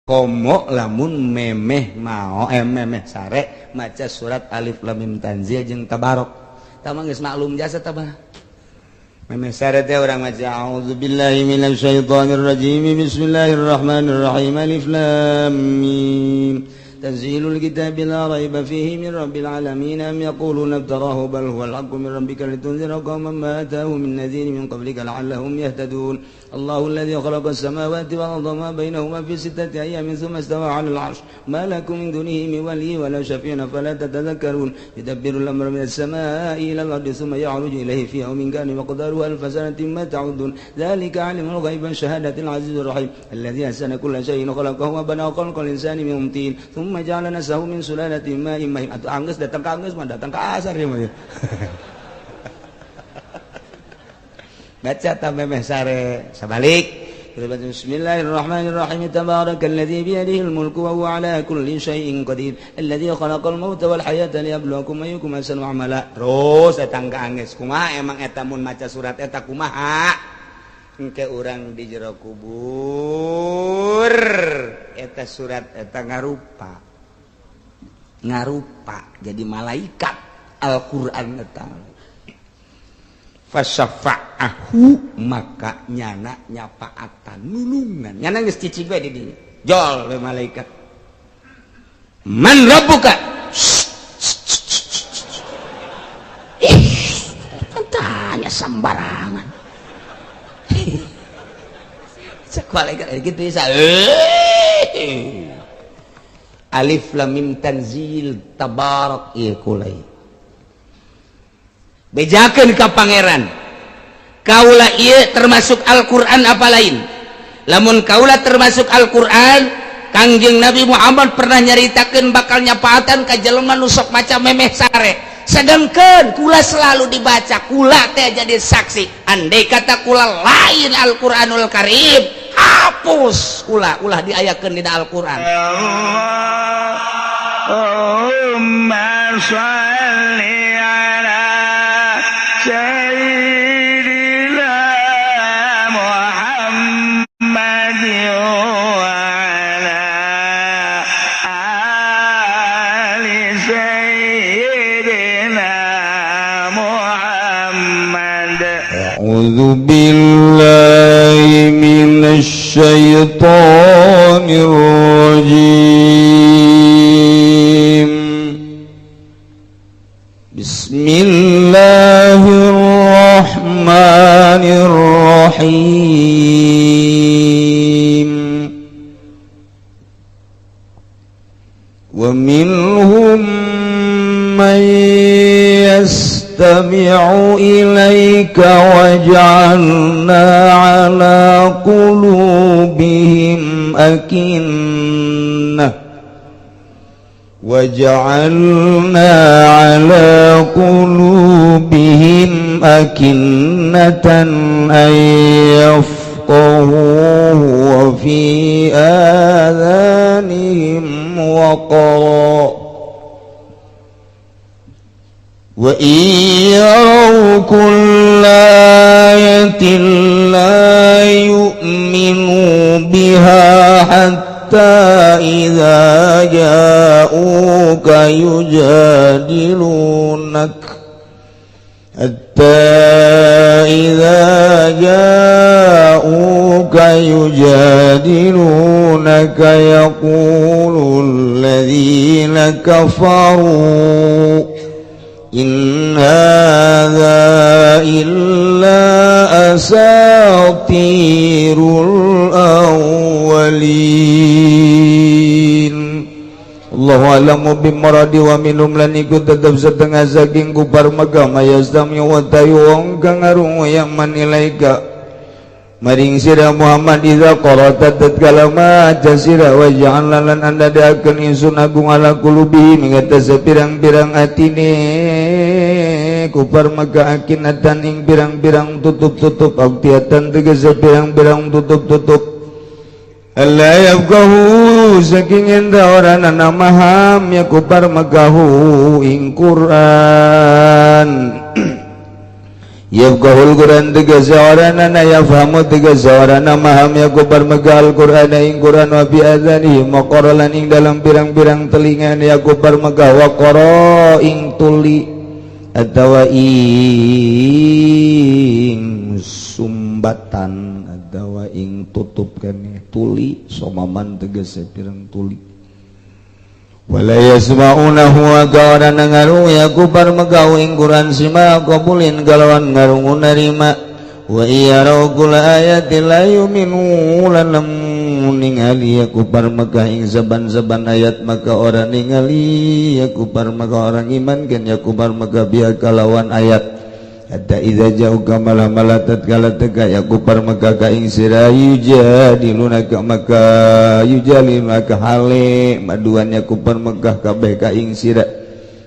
Komo lamun memeh mao memeh sare maca surat alif lam mim tanzil jeung tabarok. Tah mah geus maklum jasa tah mah. Memeh sare teh urang maca a'udzubillahi minasyaitonir rajim bismillahirrahmanirrahim alif lam mim tanzilul kitabi la raiba fihi min rabbil alamin am yaquluna iftarahu bal huwal haqqu min rabbika litunzira qauman ma atahum min nadhirin min qablika la'allahum yahtadun. Allahu alladhi khalaqa as-samawati wal arda ma bainahuma fi sittati ayyamin thumma istawa 'alal 'arsy ma lakum min dunihi min waliyyin wa la syafi'in afala tatadhakkarun yudabbiru al-amra minas samaa'i ila al-ardi thumma ya'ruju ilayhi fi yawmin kana miqdaruhu alfa sanatin mimma ta'uddun dhalika 'alimul ghaibi wasyahadatil 'azizur rahim alladhi ahsana kulla syai'in khalaqahu wa bana khalqal insani min tin thumma ja'ala nasahu min sulalatin ma'in mahin. Atuh anggeus datang ka anggeus mah datang ka asar ieu mah. Baca ta memeh sare sabalik. Bismillahirrahmanirrahim tabarakalladzi biyadihil mulku wa huwa ala kulli syai'in qadir alladzi khalaqal mauta wal hayata liyabluwakum ayyukum ahsanu amala. Terus datang ka anggeus kumaha emang eta mun maca surat eta kumaha? Engke urang di jero kubur eta surat eta ngarupa. Ngarupa jadi malaikat Al-Qur'an eta. Fasyafa'ahu maka nyana nyapaatan nulungan nyana geus cicing we di dinya jol we malaikat man rabbuka ih tanya sembarangan cek malaikat gitu bisa alif lam mim tanzil tabarak ieu kulai bejakeun ka pangeran kaula ieu termasuk Al-Qur'an apa lain lamun kaula termasuk Al-Qur'an Kangjeng Nabi Muhammad pernah nyaritakeun bakal nyapaatan ka jelema nu sok maca memeh sare sedangkan kula selalu dibaca kula teh jadi saksi andai kata kula lain Al-Qur'anul Karim hapus kula ulah diayakeun dina Al-Qur'an. Allahumma shalli ala sayyidina Muhammad wa ala ali sayyidina Muhammad. A'udzu billahi minasy syaithanir rajim. Bismillahirrahmanirrahim. Wa minhum man yastami'u ilaika waj'alna 'ala qulubihim akinnah وجعلنا على قلوبهم أكنة أن يفقهوه وفي آذانهم وقرا وإن يروا كل آية لا يؤمنوا بها حتى إذا جاءوك يجادلونك حتى إذا جاءوك يجادلونك يقول الذين كفروا إن هذا إلا أساطير الأولين. Allahu a'lamu bimuradi wa minhum lan iku tetep setengah saking kupar Mekah mayastami wa tayu wong kang ngarungu yang manilaika maring sira Muhammad idza qara'ta tatkala maca sira wa ja'alna lan anda diakeun ingsun agung ala qulubi ming atase pirang-pirang atine kupar Mekah akinatan ing pirang-pirang tutup-tutup autiatan tegese pirang-pirang tutup-tutup alla yafqahu saking enda ora nana maham ya kupar Mekahu ing Quran. Yafqahul Qur'an tegese oranana yafhamu tegese orana maham ya kubar Mekah Al-Qur'an ing Qur'an wa bi adzanihim waqara lan ing dalam pirang-pirang telinga ya kubar Mekah waqara ing tuli atawa ing sumbatan atawa ing tutup kene tuli somaman tegese pirang tuli. Wala yasma'unahu wa kawarana ngarungu ya kubar Mekah ing Qur'an sima qabulin kalawan ngarungu narima wa iyarau kula ayatin la yu'minu lan lamun ningali ya kubar Mekah ing saban-saban ayat maka ora ningali ya kubar Mekah orang iman kan ya kubar Mekah biha kalawan ayat hatta idza ja'uka malah tatkala teka ya kubar Mekah ka ing sira yujadilunaka maka yujalilunaka hale maduan ya kubar Mekah kabeh ka ing sira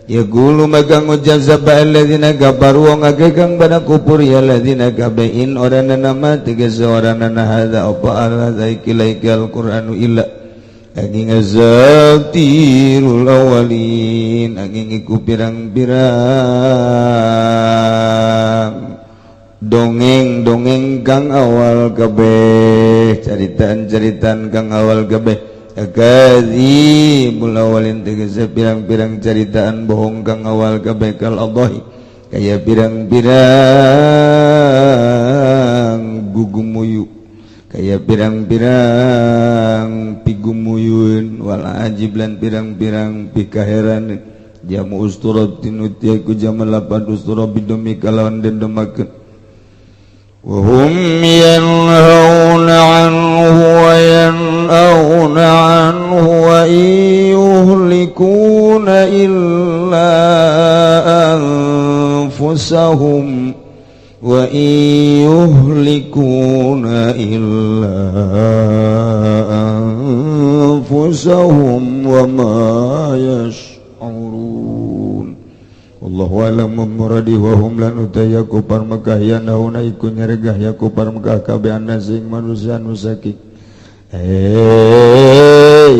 ya gulu maka ngucap sapa alladzina kafaru wong akeh kang pada kufur ya alladzina kabeh in orana nama tegese orana hadza apa hadza iki Al-Qur'anu illa angin azatirul awalin angin iku pirang-pirang dongeng-dongeng kang awal kabeh caritaan-caritaan kang awal kabeh akadzibul awalin tegese pirang-pirang caritaan bohong kang awal kabeh kal Allahi kaya pirang-pirang gugumuyu kaya pirang-pirang pigumuyun wala ajib lan pirang-pirang pikaheran jamu usturatin utiaku jamu lapan ustura bidumi kalawan dendemakeun wa hum yanhauna anhu wa yan'auna anhu wa yuhlikuna illa anfusahum wa yuhlikuna illa anfusahum wa ma yash'urun. Wallahu a'lam muradi wa hum lan utaya kupar Mekah yanauna iku nyeregah ya kupar Mekah kabeh sing manusia nu saking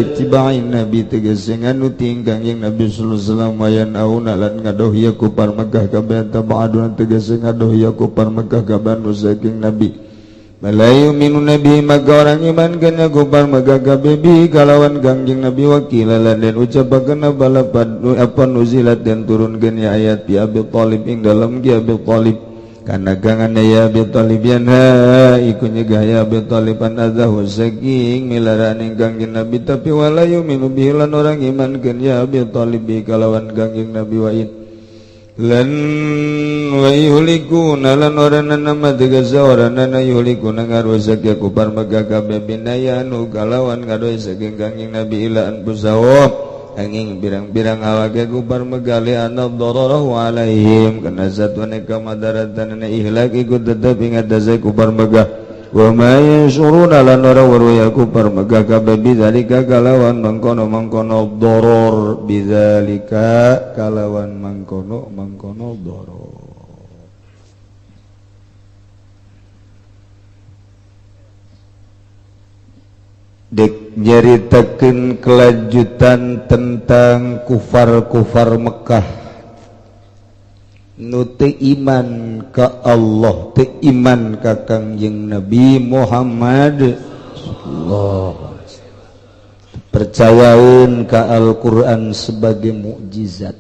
itiba'in nabi tegese nganu tingkang yang Nabi sallallahu alaihi wasallam wayan auna lan ngadoh ya kupar Mekah kabeh tabaadun tegese ngadoh ya kupar Mekah kabeh nu saking nabi malayu minu nabi maka orang iman kana kupar Mekah kabeh bi kalawan kangjeng Nabi wakila lan den ucapakeun apa nuzilat dan turunkeun ya ayat bi Abi Thalib ing dalam ki Abi Thalib karena gangan ya Abi Thalib yanha iku nyegah ya Abi Thalib an adzahu saking milaraan ing kangjeng Nabi tapi wala yu'minu bihi lan orang iman keun ya Abi Thalib bi kalawan kangjeng Nabi wa in lan wa yuhlikuna lan oranana tegese oranana yuhlikuna ngarusak ya kupar Mekah kabeh binayanu kalawan ngadoh saking kangjeng Nabi ila anfusahum angin pirang-pirang awake kupar Mekah li anna dararahu alaihim kana satune kamadaratan ihlak iku tetep ing atase kupar Mekah wa ma yanshuruna lan ora weruh ya kupar Mekah kabeh bidzalika kalawan mangkono-mangkono doror bidzalika kalawan mangkono-mangkono doror. Dek nyaritakeun kelanjutan tentang kufar-kufar Mekah nu teu iman ka Allah, teu iman ka Kangjeng Nabi Muhammad sallallahu alaihi wasallam, percayaeun ka Al-Qur'an sebagai mukjizat.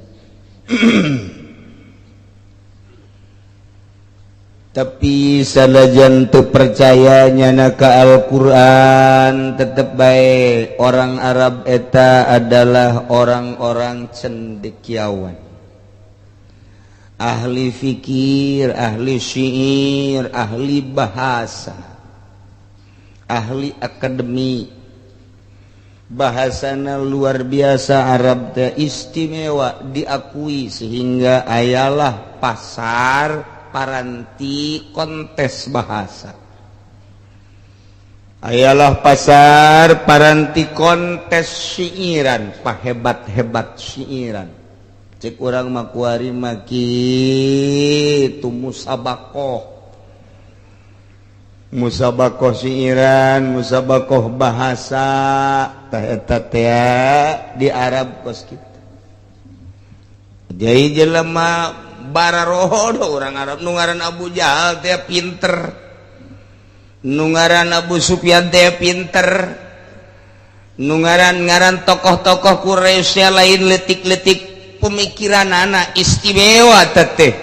Tapi sanajan teu percaya nyana ka Al-Qur'an tetep bae orang Arab eta adalah orang-orang cendekiawan, ahli fikir, ahli syair, ahli bahasa, ahli akademi. Bahasana luar biasa Arab teh istimewa diakui sehingga ayalah pasar paranti kontes bahasa. Ayalah pasar paranti kontes syairan, pahebat-hebat syairan. Cek urang mah kuari mah kitu musabakoh. Musabakoh syairan, musabakoh bahasa, tah eta teh di Arab kos kitu. Jadi jelema Bararodo orang Arab nu ngaran Abu Jahal teh pinter, nu ngaran Abu Sufyan teh pinter, nu ngaran-ngaran tokoh-tokoh Quraisy lain letik-letik pemikiran anak istimewa teteh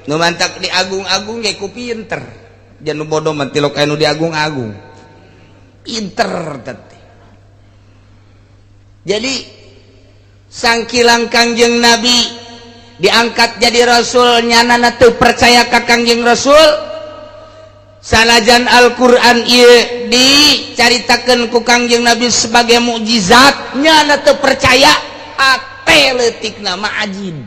nu mantak diagung-agung ge ku pinter. Jangan bodoh mah tilok anu diagung-agung pinter teteh. Jadi sangkilang Kangjeng Nabi diangkat jadi rasul, nyana teu percaya ka Kangjeng Rasul. Sanajan Al-Qur'an ieu dicaritakeun ku Kangjeng Nabi sebagai mukjizat, nyana teu percaya, ate leutikna mah ajib.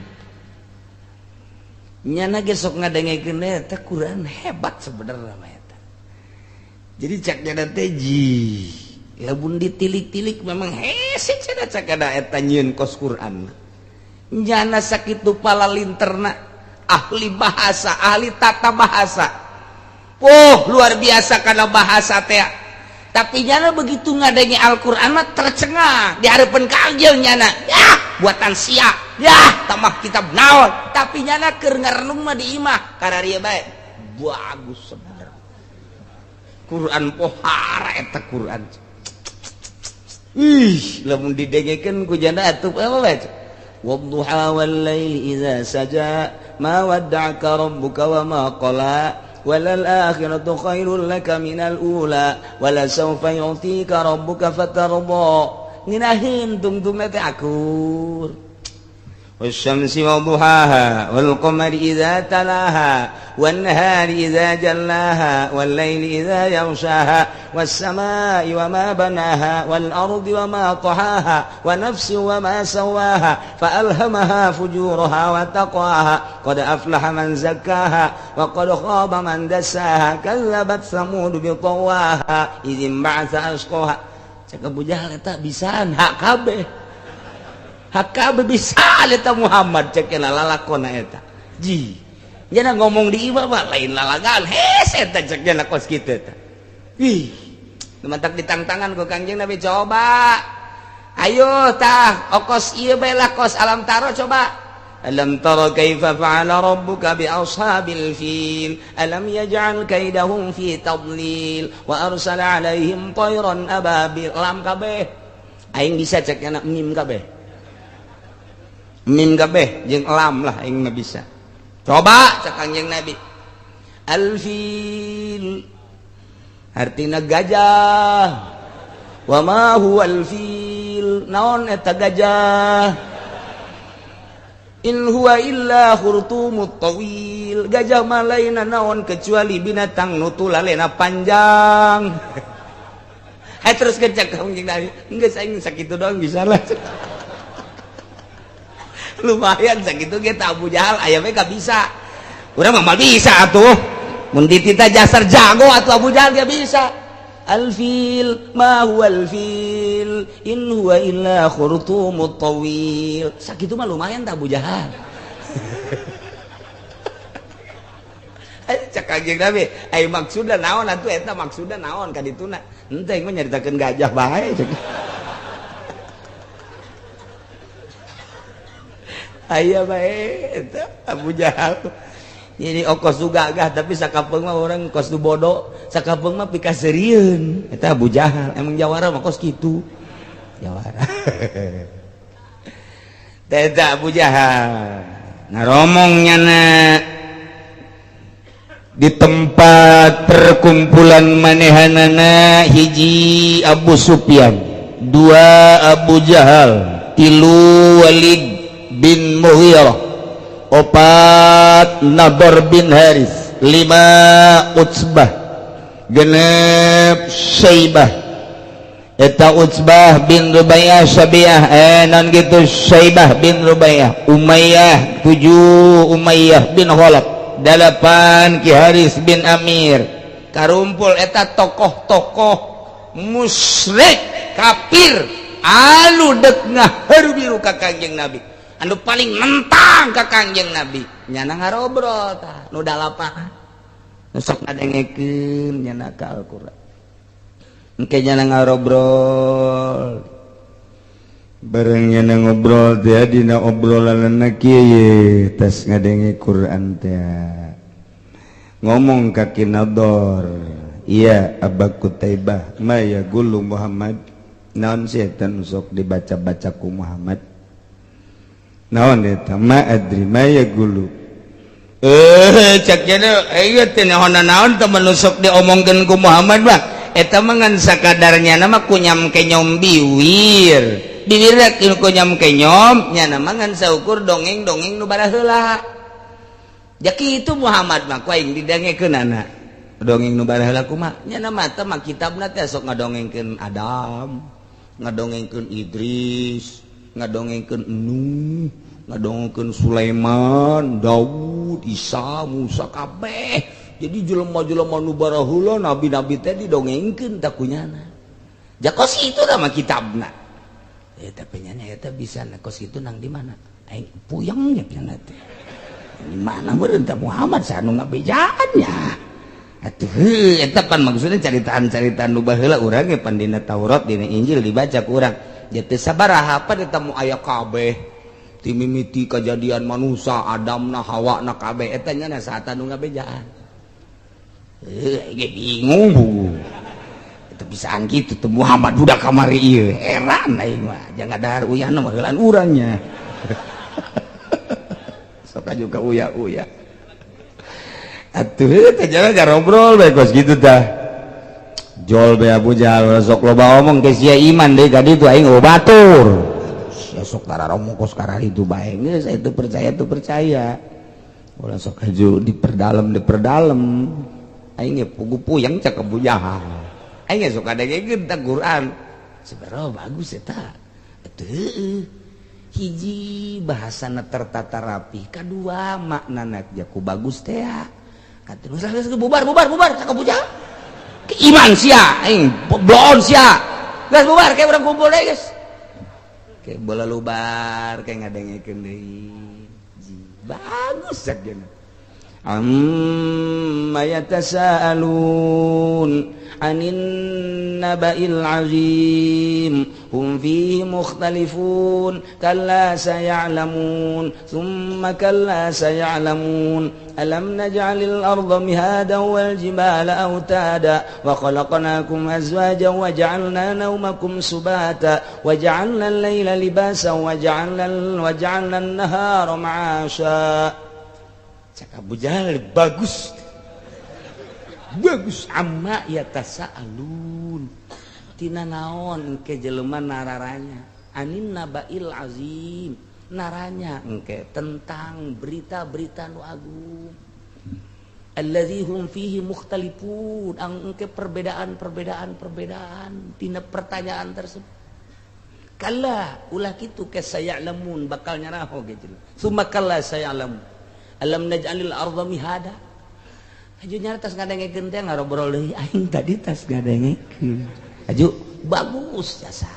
Nyana ge sok ngadengekeun eta Quran hebat sebenarnya mah eta. Jadi cak nyana teh ji lamun ditilik-tilik memang hese cenah cak ada eta nyieun kos Quran. Nyana sakitu palalinterna, ahli bahasa, ahli tata bahasa. Oh, luar biasa karena bahasa teh. Tapi nyana begitu ngadenge Al-Qur'an mah tercengang di hareupeun Kangjeng nyana. Yah, buatan sia. Yah, tamah kitab naon. Tapi nyana keur ngarenung mah di imah kararieu bae. Bagus sebenarnya. Quran pohara eta Quran. Ih, lamun didengekeun ku janda atuh apa bae. Wadduha wal laili idza saja ma wadda'aka rabbuka wa ma qala walal akhiratu khairul laka minal ula wala sawfa yu'tika rabbuka fatarda. Nginahin tungtungna teh akur. Wasyamsi wadduhaha wal qamari idza talaha wan nahari idza jallaha wal laili idza yaghshaha was samai wama banaha wal ardi wama tahaha wa nafsin wama sawaha fa alhamaha fujuraha wa taqwaha qad aflaha man zakkaha wa qad khaba man dassaha kazzabat samud bi tawaha idzim ba'atsa asqaha. Cek Abu Jahal eta bisaan hak kabeh. Hak kabeh bisa eta Muhammad cek lalakona eta. Ji. Jana ngomong di imah mah lain lalagan. Hes eta cek jana kos kitu eta. Ih, mantak ditangtangan ku Kangjeng Nabi coba. Ayo tah okos ieu bae lah kos alam taro coba. Alam tara kaifa fa'ala rabbuka bi ashabil fil alam yaj'al kaidahum fi tadlil wa arsala alaihim tayran ababil. Lam kabeh. Aing bisa cek nyana mim kabeh. Mim kabeh jeung lam lah aing mah bisa. Coba cek Kangjeng Nabi. Al-fil artina gajah. Wa ma huwal fil, naon eta gajah? In huwa illa khurtumut tawil, gajah mah lain naon kecuali binatang nu tulalena panjang. Hai terus kecek Kangjeng Nabi, geus aing sakitu doang bisa lah. Lumayan sakitu ge Abu Jahal aya we gak bisa. Urang mah bisa atuh. Mun ditita jasar jago atuh Abu Jahal gak bisa. Al-fil ma huwal fil in huwa illa khurtumut tawil. Sakitu mah lumayan tah Abu Jahal. Cek Kangjeng Nabi, ai maksudna naon atuh eta maksudna naon ka dituna? Henteu mah nyaritakeun gajah bae cek. Aya bae eta Abu Jahal. Jadi okos du gagah tapi sakapeung mah orang kos du bodoh, sakapeung mah pikaseurieun. Eta Abu Jahal, emang jawara mah kos kitu. Jawara. Eta Abu Jahal. Ngaromong nyana di tempat perkumpulan manehanana hiji Abu Sufyan, dua Abu Jahal, tilu Walid bin Mughirah, opat Nador bin Haris, lima Utsbah, genep Syaibah. Eta Utsbah bin Rubaiyah Syabiah non gitu Syaibah bin Rubaiyah, Umayyah tujuh Umayyah bin Khalaf, delapan Ki Haris bin Amir. Karumpul eta tokoh-tokoh musyrik kafir anu dek ngaharu biru ka Kangjeng Nabi, anu paling mentang ka Kangjeng Nabi. Nyana ngarobrol tah nu dalapan nu sok ngadengekeun nyana ka Al-Qur'an. Engke nyana ngarobrol. Bareng nyana ngobrol teh dina obrolan kieu tas ngadenge Quran teh ngomong ka Ki Nador, "Iya, Aba Kutaibah, ma yaqulu Muhammad?" Naon sih eta nu sok dibaca-baca ku Muhammad? Naon eta? "Ma adri ma yaqulu." Eh, cek jadi ieu teh naon naon teh nu sok diomongkeun ku Muhammad mah eta mah ngan sakadarnya nama kunyam kenyom biwir biwir kunyam kenyom nya nama ngan saukur dongeng-dongeng nu baraheula. Jaki itu Muhammad mah ku aing didengekeunana dongeng nu baraheula kumaha nya nama teh mah kitabna teh sok ngadongengkeun Adam, ngadongengkeun Idris, ngadongengkeun Nuh, ngadongengkeun Sulaiman, Daud, Isa, Musa, kabeh. Jadi jelema-jelema nu baraheula, nabi-nabi teh didongengkeun tah kunyana. Jakos itu nama kitabna. Eh, tapi nyana eta bisa kos itu nang di mana? Aing puyeng nya pian teh. Di mana meureun teh Muhammad sanu ngabejaannya? Atuh eta pan maksudnya caritaan-caritaan nu baheula urang ge pan dina Taurat, dina Injil dibaca ku urang. Ya teu sabaraha pan eta mu aya kabeh. Ti mimiti kejadian manusia, Adam na Hawa na kabeh eta nya saat nu ngabejaan. Eh, ge bingung bu. Itu bisaan gitu tuh Muhammad budak kamari ieu. Heran aing mah. Jangan dahar uyahna mah heulaan urangnya. Sok juga uya-uya. Atuh teh jangan ngobrol bae kos gitu tah. Jol be Abu Jahal sok loba omong ke sia iman deui ka ditu aing batur. Sia sok tararomong kos kararitu bae geus itu percaya tuh percaya. Ulah sok haju diperdalam diperdalam. Aing ge pugu puyeng cak Abu Jahal. Aing ge sok kadengekeun tah Quran. Sebenarnya bagus eta. Atuh hiji bahasana tertata rapi, kadua maknana jaku bagus teh. Terus bubar bubar bubar cak Abu Jahal. Iman sia aing bloon sia. Geus bubar kayak urang kumpul deui geus. Kayak bola lubar kayak ngadengekeun deui. Bagus cak jeung. Amma yatasaalun anin naba'il azim hum fihi mukhtalifun kalla saya'lamun thumma kalla saya'lamun alam naj'alil arda mihada wal jibala autada wa khalaqnakum azwajan wa ja'alna nawmakum subata wa ja'alna al-laila libasa wa ja'alna an-nahara ma'asha. Cak Abu Jahal, bagus bagus. Amma yatasaalun, tina naon engke jelema nararanya? Anin nabail azim, naranya engke tentang berita-berita nu agung. Allazi hum fihi mukhtalifun, engke perbedaan-perbedaan perbedaan tina pertanyaan tersebut. Kalla, ulah kitu, ke saya'lamun, bakal nyaraho gitu. Summa kalla saya'lamun. Alam naj'alil arda mihada. Aju nyara tas ngadengekeun teh ngarobrol deui aing tadi tas ngadengekeun. Aju bagus jasa.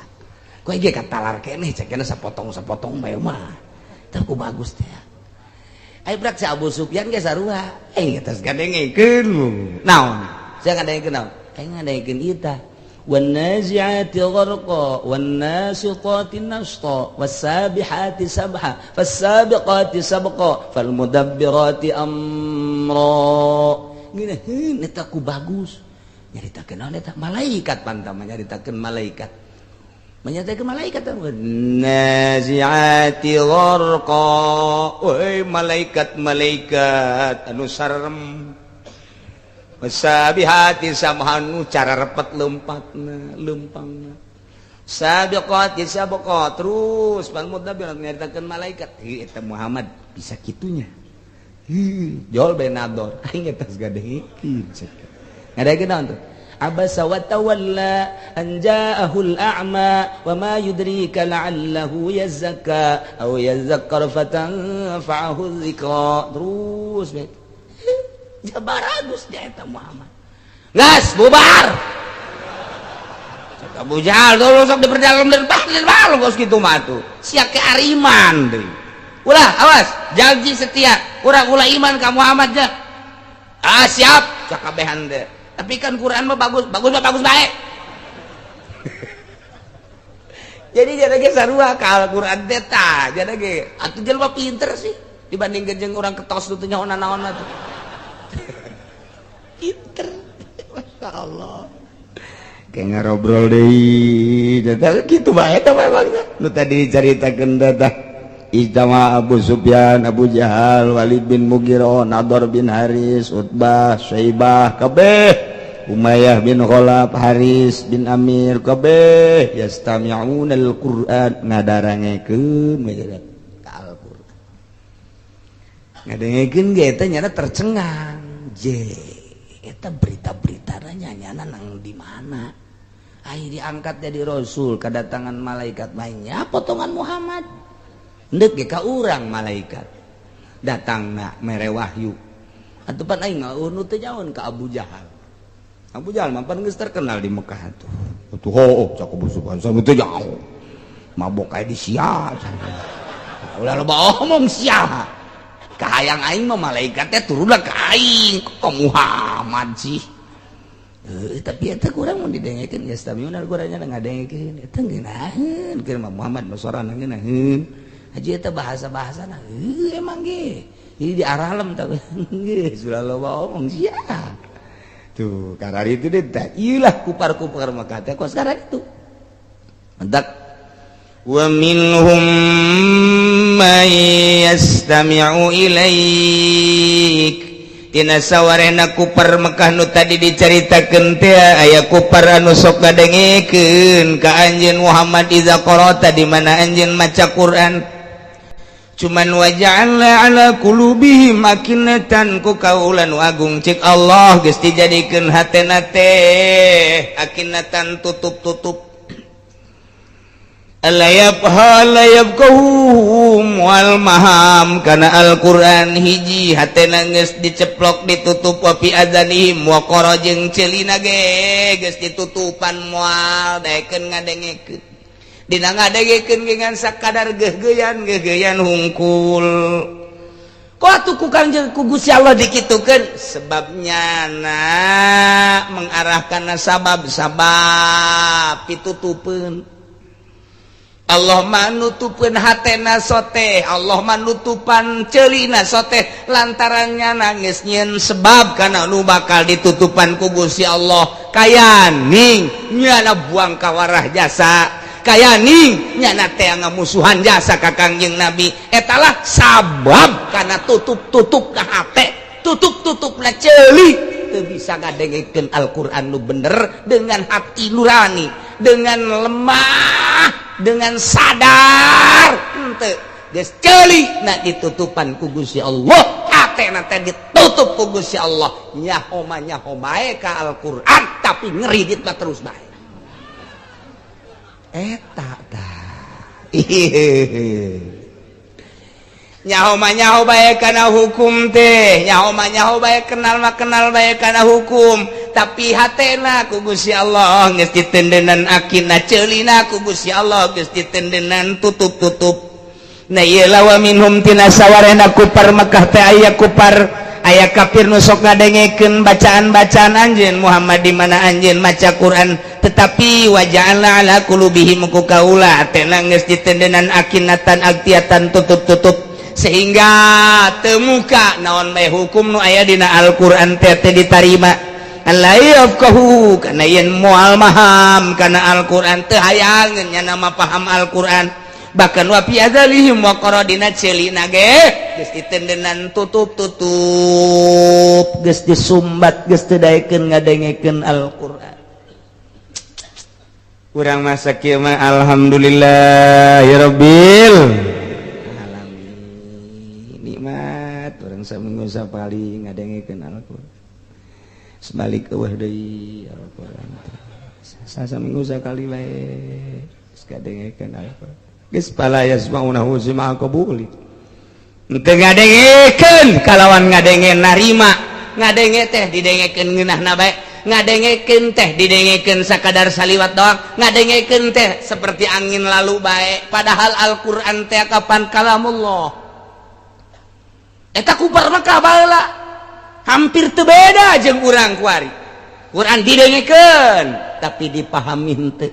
Ku ge katalar keneh cek sapotong-sapotong bae mah. Tah ku bagus teh. Ayo berak si Abu Sufyan ge sarua. Aing tas ngadengekeun. Naon? Sia ngadengekeun naon? Aing ngadengekeun ieu tah. والنازعات غرقا والناشطات نشطا والسابحات سبحا فالسابقات سبقا فالمدبرات أمرا. Ngeunaheun eta ku bagus. Nyaritakeun naon eta? Malaikat pantama nyaritakeun malaikat. Menyatakan malaikat naziati gharqa. Woi malaikat-malaikat anu sarem. Sabihati sabhanu cara repet lempatna lempangna. Sabiqati sabqa terus bal mudabbir nyaritakeun malaikat. Hi eta Muhammad bisa kitunya. Hi jol benador aing eta gadekeun. Ngadegeun naon tuh? Abasa wa tawalla an ja'ahul a'ma wa ma yudrika la'allahu yazakka aw yazakkar fatanfa'ahu dzikra. Terus baragus dia eta Muhammad. Gas bubar. Cek Abu Jahal tuh sok diperdalam dan dalam kos kitu mah tuh. Sia ke ariman deui. Ulah awas, janji setia. Urang ulah iman ka Muhammad ja. Ah siap, cak kabehan teh. Tapi kan Quran mah bagus, bagus mah bagus bae. Jadi jadi ge sarua ka Al-Qur'an teh tah, jadi ge atuh jelema pinter sih dibandingkeun jeung urang ketos nu teu nyaho naon mah tuh. Pinter. Masya Allah. Kayak ngarobrol deui. Tah kitu bae tah memang nu tadi dicaritakeun teh. Ijtama Abu Sufyan, Abu Jahal, Walid bin Mughirah, Nador bin Haris, Utbah, Syaibah, kabeh, Umayyah bin Khalaf, Haris bin Amir, kabeh yastami'una al-Qur'an, ngadarangekeun ka Al-Qur'an. Ngadengekeun ge eta nyana tercengang. Je, eta berita-berita nyana nang di mana? Ai diangkat jadi rasul, kedatangan malaikat mainnya potongan Muhammad. Ndek ge ka urang malaikat datang na mere wahyu atuh pan aing nu teu nyaon ka Abu Jahal. Abu Jahal mah pan geus terkenal di Mekah tuh. Atuh hooh cak Abu Sufyan sa teu nyaho mabok aya di sia, ulah loba omong sia, kahayang aing mah malaikat teh turunlah ka aing, kok Muhammad sih. Tapi eta kurang mun didengekeun geus tamiuna kurangnya ngadengekeun eta ngeunaheun keur mah Muhammad mah sorana ngeunaheun. Haji eta bahasa-bahasa nah emang ge jadi di aralem tak geus ulah loba omong sia tuh karena itu deh tak iyalah kupar-kupar maka teh kok sekarang itu mentak. Wa minhum may yastami'u ilaik, tina sawarehna kupar Mekah nu tadi dicaritakeun teh aya kupar anu sok ngadengekeun ka anjeun Muhammad iza qara'ta, di mana anjeun maca Quran. Cuman waja'alna ala qulubihim akinatan, ku kaula nu agung cek Allah geus dijadikeun hatena teh akinatan, tutup-tutup, alla yabha la yabqahu wal maham kana Al-Qur'an. Hiji, hatena geus diceplok, ditutup, wa fi adzanihim waqara, jeung ceulina ge geus ditutupan, moal daekeun ngadengekeun. Dina ngadengekeun ge ngan sakadar geugeuyan geugeuyan hungkul. Kok atuh ku Kangjeng ku Gusti Allah dikitukeun? Sebabnya na mengarahkan sabab sabab pitutupeun. Allah mah nutupeun hatena sote, Allah mah nutupan ceulina sote, lantarannya nangis nyieun sebab kana nu bakal ditutupan ku Gusti Allah. Kayaning nyana buang kawarah jasa, kayaning nyana teh ngamusuhan jasa ka Kangjeng Nabi, etalah sabab kana tutup-tutup ka hate, tutup-tutup na ceuli, teu bisa ngadengekeun Al-Qur'an nu bener dengan hati nurani, dengan lemah, dengan sadar henteu. Geus ceuli na ditutupan ku Gusti Allah, hatena teh ditutup ku Gusti Allah, nyaho mah nyaho bae ka Al-Qur'an tapi ngeridit mah terus bae. Eta tah nyaho mah nyaho bae kana hukum teh, nyaho mah nyaho bae, kenal mah kenal bae kana hukum, tapi hatena ku Gusti Allah geus ditendenan akina, ceulina ku Gusti Allah geus ditendenan tutup-tutup. Nah, ieu wa minhum, tina sawarehna kupar Mekah teh aya kupar, aya kafir nu sok ngadengekeun bacaan-bacaan anjeun Muhammad di mana anjeun maca Quran, tetapi waja'alna ala qulubihim, ku kaula hatena geus ditendenan akinatan agtiatan, tutup-tutup, sehingga temuka naon bae hukum nu aya dina Al-Qur'an teh teh ditarima, alla yafqahu, kana yen moal maham kana Al-Qur'an, teu hayangeun nya nama paham Al-Qur'an. Bahkan wa fi adzalihim waqara, dina ceulina ge geus ditendenan tutup-tutup, geus disumbat, geus teu daekeun ngadengekeun Al-Qur'an. Urang masa kieu mah alhamdulillah ya rabbil alamin, nikmat urang saminggu sapali ngadengekeun Al-Qur'an. Sebalik eueuh deui Al-Qur'an saminggu sakali bae geus ngadengekeun Al-Qur'an. Geus fala yasma'unahu sami'a qabuli, teu ngadengekeun kalawan ngadenge narima. Ngadenge teh didengekeun ngeunahna bae, ngadengekeun teh didengekeun sakadar saliwat doang, ngadengekeun teh seperti angin lalu bae, padahal Al-Qur'an teh kapan kalamullah. Eta kupar Mekah baheula hampir teu beda jeung urang kuari. Quran didengekeun tapi dipahami henteu.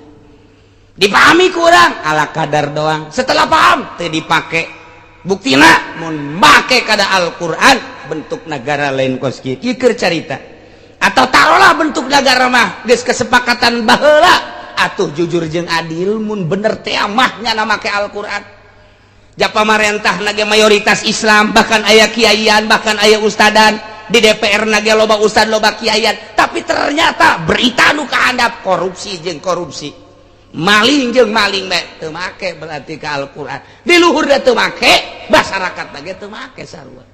Dipahami kurang ala kadar doang. Setelah paham teu dipake. Buktina mun make kada Al-Qur'an bentuk negara lain kos kieu. Ieu keur carita. Atau taruhlah bentuk negara mah geus kesepakatan baheula atuh jujur jeung adil mun bener teh mah nya make Al-Qur'an. Ja pamarentah nage mayoritas Islam, bahkan aya kiaian, bahkan aya ustadan di DPR nage loba ustad loba kiaian, tapi ternyata berita nu kahandap korupsi jeung korupsi, maling jeung maling bae teu make berarti ka Al-Qur'an. Di luhur da teu make, masyarakat nage teu make sarua.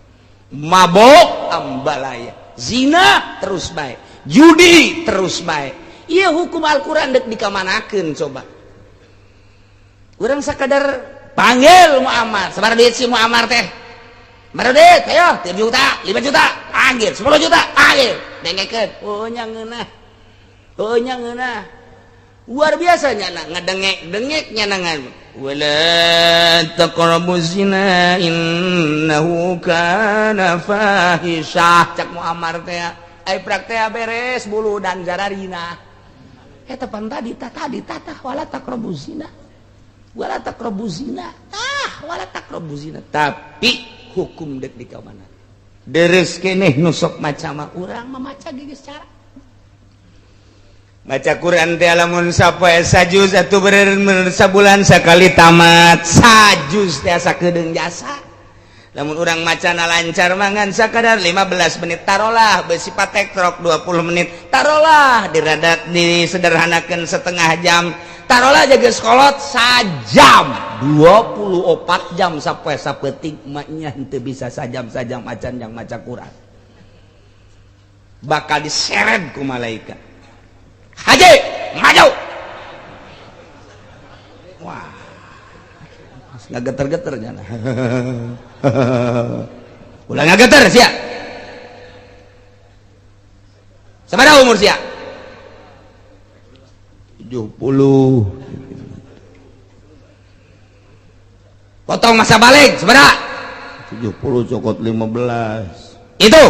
Mabok ambalaya, zina terus bae, judi terus bae. Ieu hukum Al-Qur'an dek dikamanakeun coba. Urang sakadar panggil Muammar, sabar duit si Muammar teh. Baru duit, ayo 3 juta, 5 juta, panggil 10 juta, panggil. Dengekeun, oh nya ngeunah. Oh nya ngeunah. Luar biasa nya ngedengek-dengek nya nangan. Wala taqrabu zina innahu kana fahisyah cak Muammar teh. Ai praktek beres bulu dan jararina. Eta pan tadi tah tadi tah tah wala taqrabu zina. Wala taqrabu zina. Tah wala taqrabu zina. Tapi hukum dek di kamana? Deres keneh nu sok maca mah urang mamaca geus cara. Maca Quran teh lamun sapoe sajuz atuh bener sabulan sakali tamat. Sajuz teh asa kedeung jasa. Lamun urang macana lancar mangan sakadar 15 menit tarolah besi patek trok 20 menit tarolah diradat disederhanakeun setengah jam tarolah jaga sekolot sajam 24 jam sapoe sapeting maknya henteu bisa sajam-sajam acan yang maca Quran bakal diseret ku malaikat haji maju. Wah nggak geter-geter nyana. Ulah nggak geter sia. Sabaraha umur sia? 70. Potong masa balik sabaraha? 70 cokot 15. Itu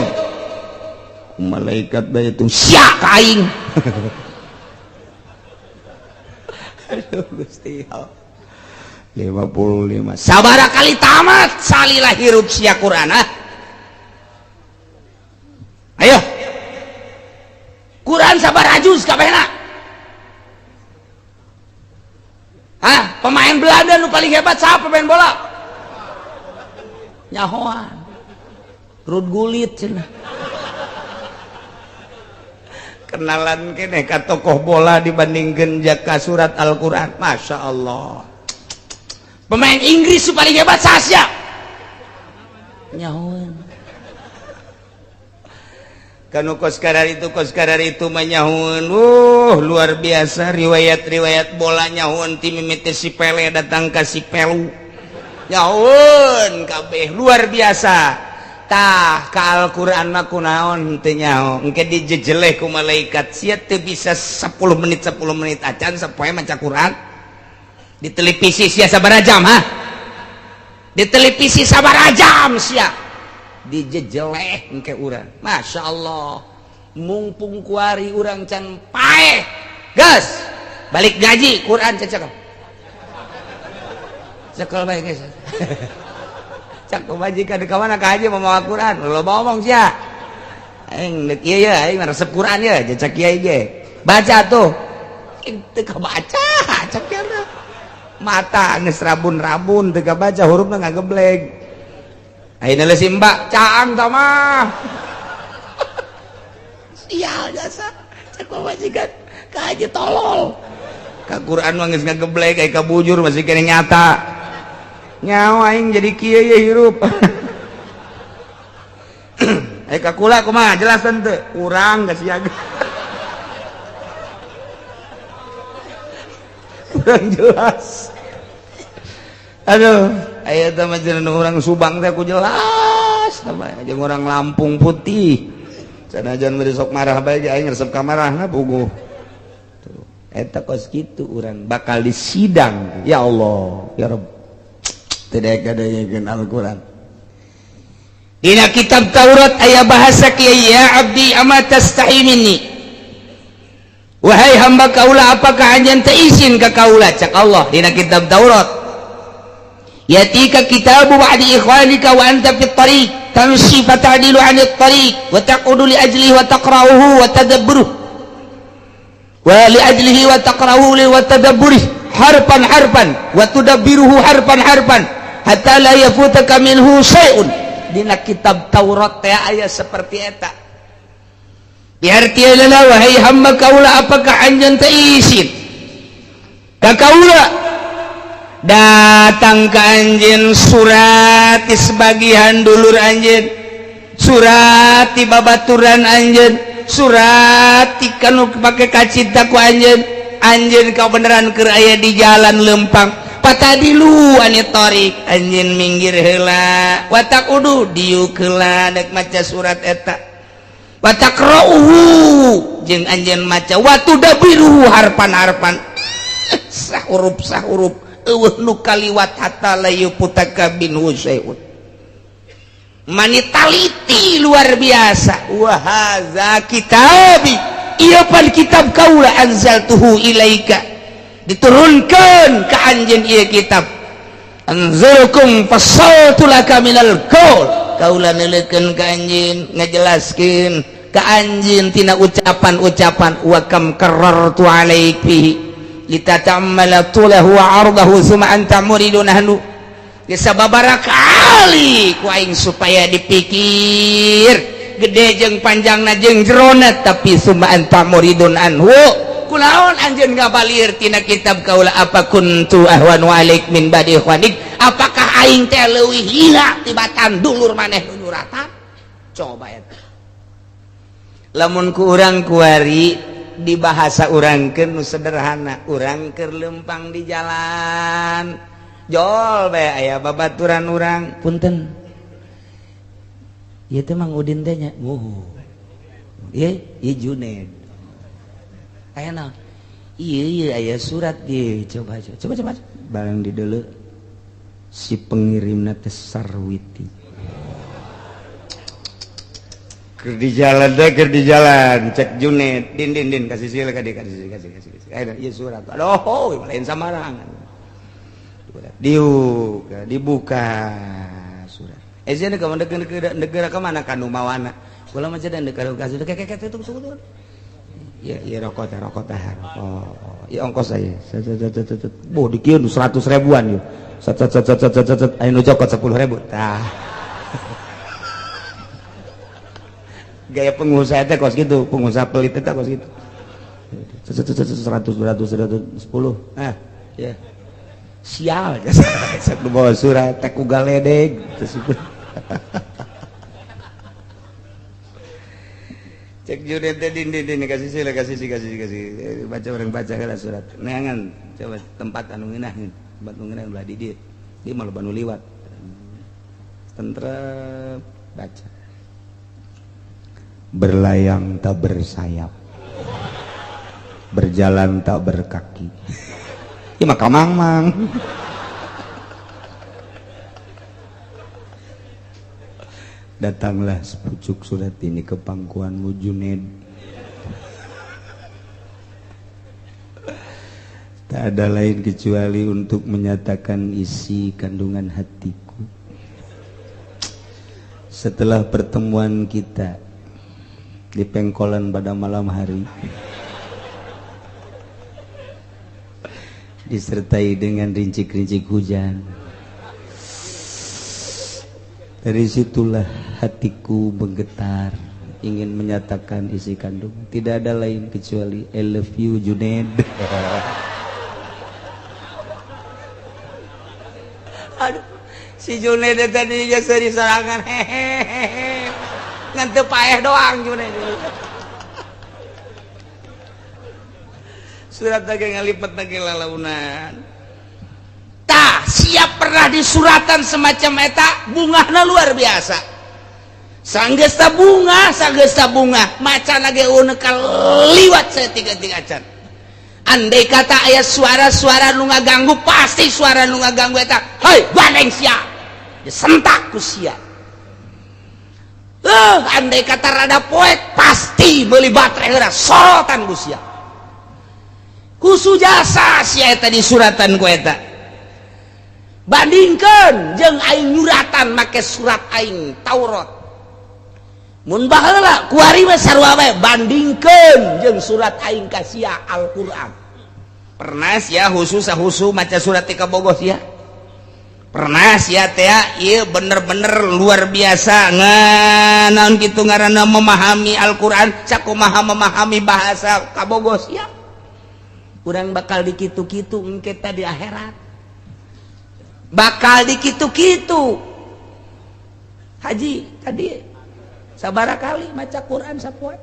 malaikat bae itu sia ka aing. Aduh Gusti Allah. 55. Sabara kali tamat salilah hirup sia Quran ah. Ayo. Quran sabaraha juz kabehna? Hah, pemain Belanda nu paling hebat siapa pemain bola? Nyahoan. Ruud Gullit cenah. Kenalan keneh ka tokoh bola dibandingkeun jaka surat Al-Qur'an. Masya Allah. Pemain Inggris paling hebat Sasya. Nyahoan. Kanu kos kadar itu manyahun. Luar biasa riwayat-riwayat bola nyahun ti mimiti si Pele datang ka si Pelu. Nyahun kabeh luar biasa. Tah ka Al-Qur'an mah kunaon teu nyaho. Engke dijejeleh ku malaikat sia teu bisa 10 menit 10 menit acan sapoe maca Qur'an. Di televisi sia sabaraha jam ha? Di televisi sabaraha jam sia? Dijejeleh engke urang. Masya Allah. Mumpung kuari urang can paeh. Gas, balik gaji Quran cecekel. Cekel bae geus. Cak majikan ka mana ka haji mamawa Quran, loba omong sia. Aing deuk ieu ya, aing resep Quran ya, cecek kiai ge. Baca tuh. Teu kabaca, cek kieu. Mata geus rabun-rabun teu kabaca hurufna ngagebleg. Ayeuna si mbak caang tah mah. Sial jasa. Cek majikan ka haji tolol. Ka Quran mah geus ngagebleg aya ka bujur masih keneh nyata. Nyawa aing jadi kieu ye hirup. Aya ka kula kumaha jelas teu? Urang geus siaga. Kurang jelas. Aduh, aya teh mah cenah urang Subang teh ku jelas tah jeung urang Lampung putih. Sanajan bade sok marah bae ge aing resep ka marahna puguh. Tuh, eta kos kitu urang bakal disidang. Ya Allah, ya Rabb. Tidak ada yang Al-Quran. Dina kitab Taurat aya bahasa kieu ya abdi ama tastahi minni. Wahai hamba kaula, apakah anjeun teu izin ka kaula? Cak Allah dina kitab Taurat, yatika kitabu ba'di ikhwanika wa anta fit tariq tamshi fata'dilu 'anit tariq wa taqudu li ajlihi wa taqra'uhu wa tadabburuhu wa li ajlihi wa taqra'uhu wa tadabburih harfan harfan wa tudabbiruhu harfan harfan hatta la yafutaka minhu syai'un. Dina kitab Taurat teh aya seperti eta. Diartianna, wahai hamba kaula, apakah anjeun teh isin ka kaula datang ka anjeun surat di sebagian dulur anjeun, surat di babaturan anjeun, surat ti kanu pake kacita ku anjeun, anjeun kau beneran keur aya di jalan lempang, fata'dilu anit thariq, anjeun minggir heula, wa taqudu, diuk heula dek maca surat eta, wa taqra'uhu, jeung anjeun maca, wa tudabbiruhu harpan-harpan, sahuruf sahuruf, eueuh nu kaliwat, hatta la yufutaka minhu syai'un. Mani taliti luar biasa. Wa hadza kitabi, ieu pan kitab kaula, anzaltuhu ilaika, diturunkan ka anjeun ieu kitab, anzurkum fassaltu laka minal qaul, kaula neuleukeun ka anjeun, ngajelaskeun ka anjeun tina ucapan-ucapan, wa kam karartu alaik fihi litata'ammala tulahu wa ardahu summa anta muridun ahlu. Sababaraha kali ku aing supaya dipikir gede jeung panjangna jeung jerona, tapi summa anta muridun anhu, kulaon anjeun ngabalir tina kitab kaula? Apa kuntu ahwanu alaik min ba'di ikhwanik, apakah aing teh leuwih hina tibatan dulur maneh nu nyuratan? Coba eta lamun ku urang kuari di bahasa urangkeun nu sederhana, urang keur lempang di jalan jol bae aya babaturan urang, "Punten, ieu teh Mang Udin teh nya?" "Oh ieu, ieu Juned. Aya naon?" "Iya iya, aya surat ieu, coba coba coba coba." Barang dideuleu, si pengirimna teh Sarwiti. Keur di jalan teh, keur di jalan, cek Juned, "Din, din, din, kasih sila ka dia, kasih kasih kasih kasih. Ayo, ieu surat." Aduh, lain samarangan. Diuk, dibuka surat. Eh, sih negara negara negara kemana kanu mawana? Kula mah dan negara kasih kayak kayak itu tunggu tunggu. Ya, ya rokok teh, rokok teh, rokok. Ya ongkos saya. Set set set set set. Boh, dikieu 100 ribuan yo. Set set set set set set. Ayo nu cokot 10.000. Tah. Gaya pengusaha teh kos gitu, pengusaha pelit teh kos gitu. Set set set 100 200 110. Ah, ya. Sial, saya bawa surat teh ku galedeg. Cek Juned teh, "Din, din, din, kasih sila, kasih sih, kasih kasih." Baca, orang baca heula surat. Neangan coba tempat anu ngeunah, tempat nu ngeunah ulah di dieu. Di mah loba nu liwat. Tentrem baca. Berlayang tak bersayap, berjalan tak berkaki. Ya maka mang-mang. Datanglah sepucuk surat ini ke pangkuanmu, Juned. Tak ada lain kecuali untuk menyatakan isi kandungan hatiku. Setelah pertemuan kita di pengkolan pada malam hari, disertai dengan rincik-rincik hujan, dari situlah hatiku menggetar ingin menyatakan isi kandung. Tidak ada lain kecuali I love you, Juned. Aduh, si Juned tadi jasa di serangan, hehehe, ngan teu paeh doang Juned. Surat lagi ngalipet lagi lalaunan. Tah, siap pernah disuratan semacam eta, bungahna luar biasa. Sanggesta bunga, sanggesta bunga, macan lagi unek liwat saya tiga-tiga can. Andai kata aya suara-suara nu ngaganggu, pasti suara nu ngaganggu eta, "Hei, bandeng sia." Disentak ku sia. Andai kata rada poek, pasti beli baterai heula, sorotan ku sia. Khusu jasa sia eta di suratan ku eta. Bandingkeun jeung aing nyuratan make surat aing Taurat. Mun baheula kuari mah sarua bae bandingkeun jeung surat aing ka sia Al-Qur'an. Pernah sia khusus khusu maca surat ti kabogoh sia? Pernah sia teh ieu bener-bener luar biasa nganaon kitu ngaranna memahami Al-Qur'an sakumaha memahami bahasa kabogoh sia. Urang bakal dikitu-kitu engke teh di akhirat. Bakal dikitu-kitu. Haji tadi sabara kali maca Quran sapoe?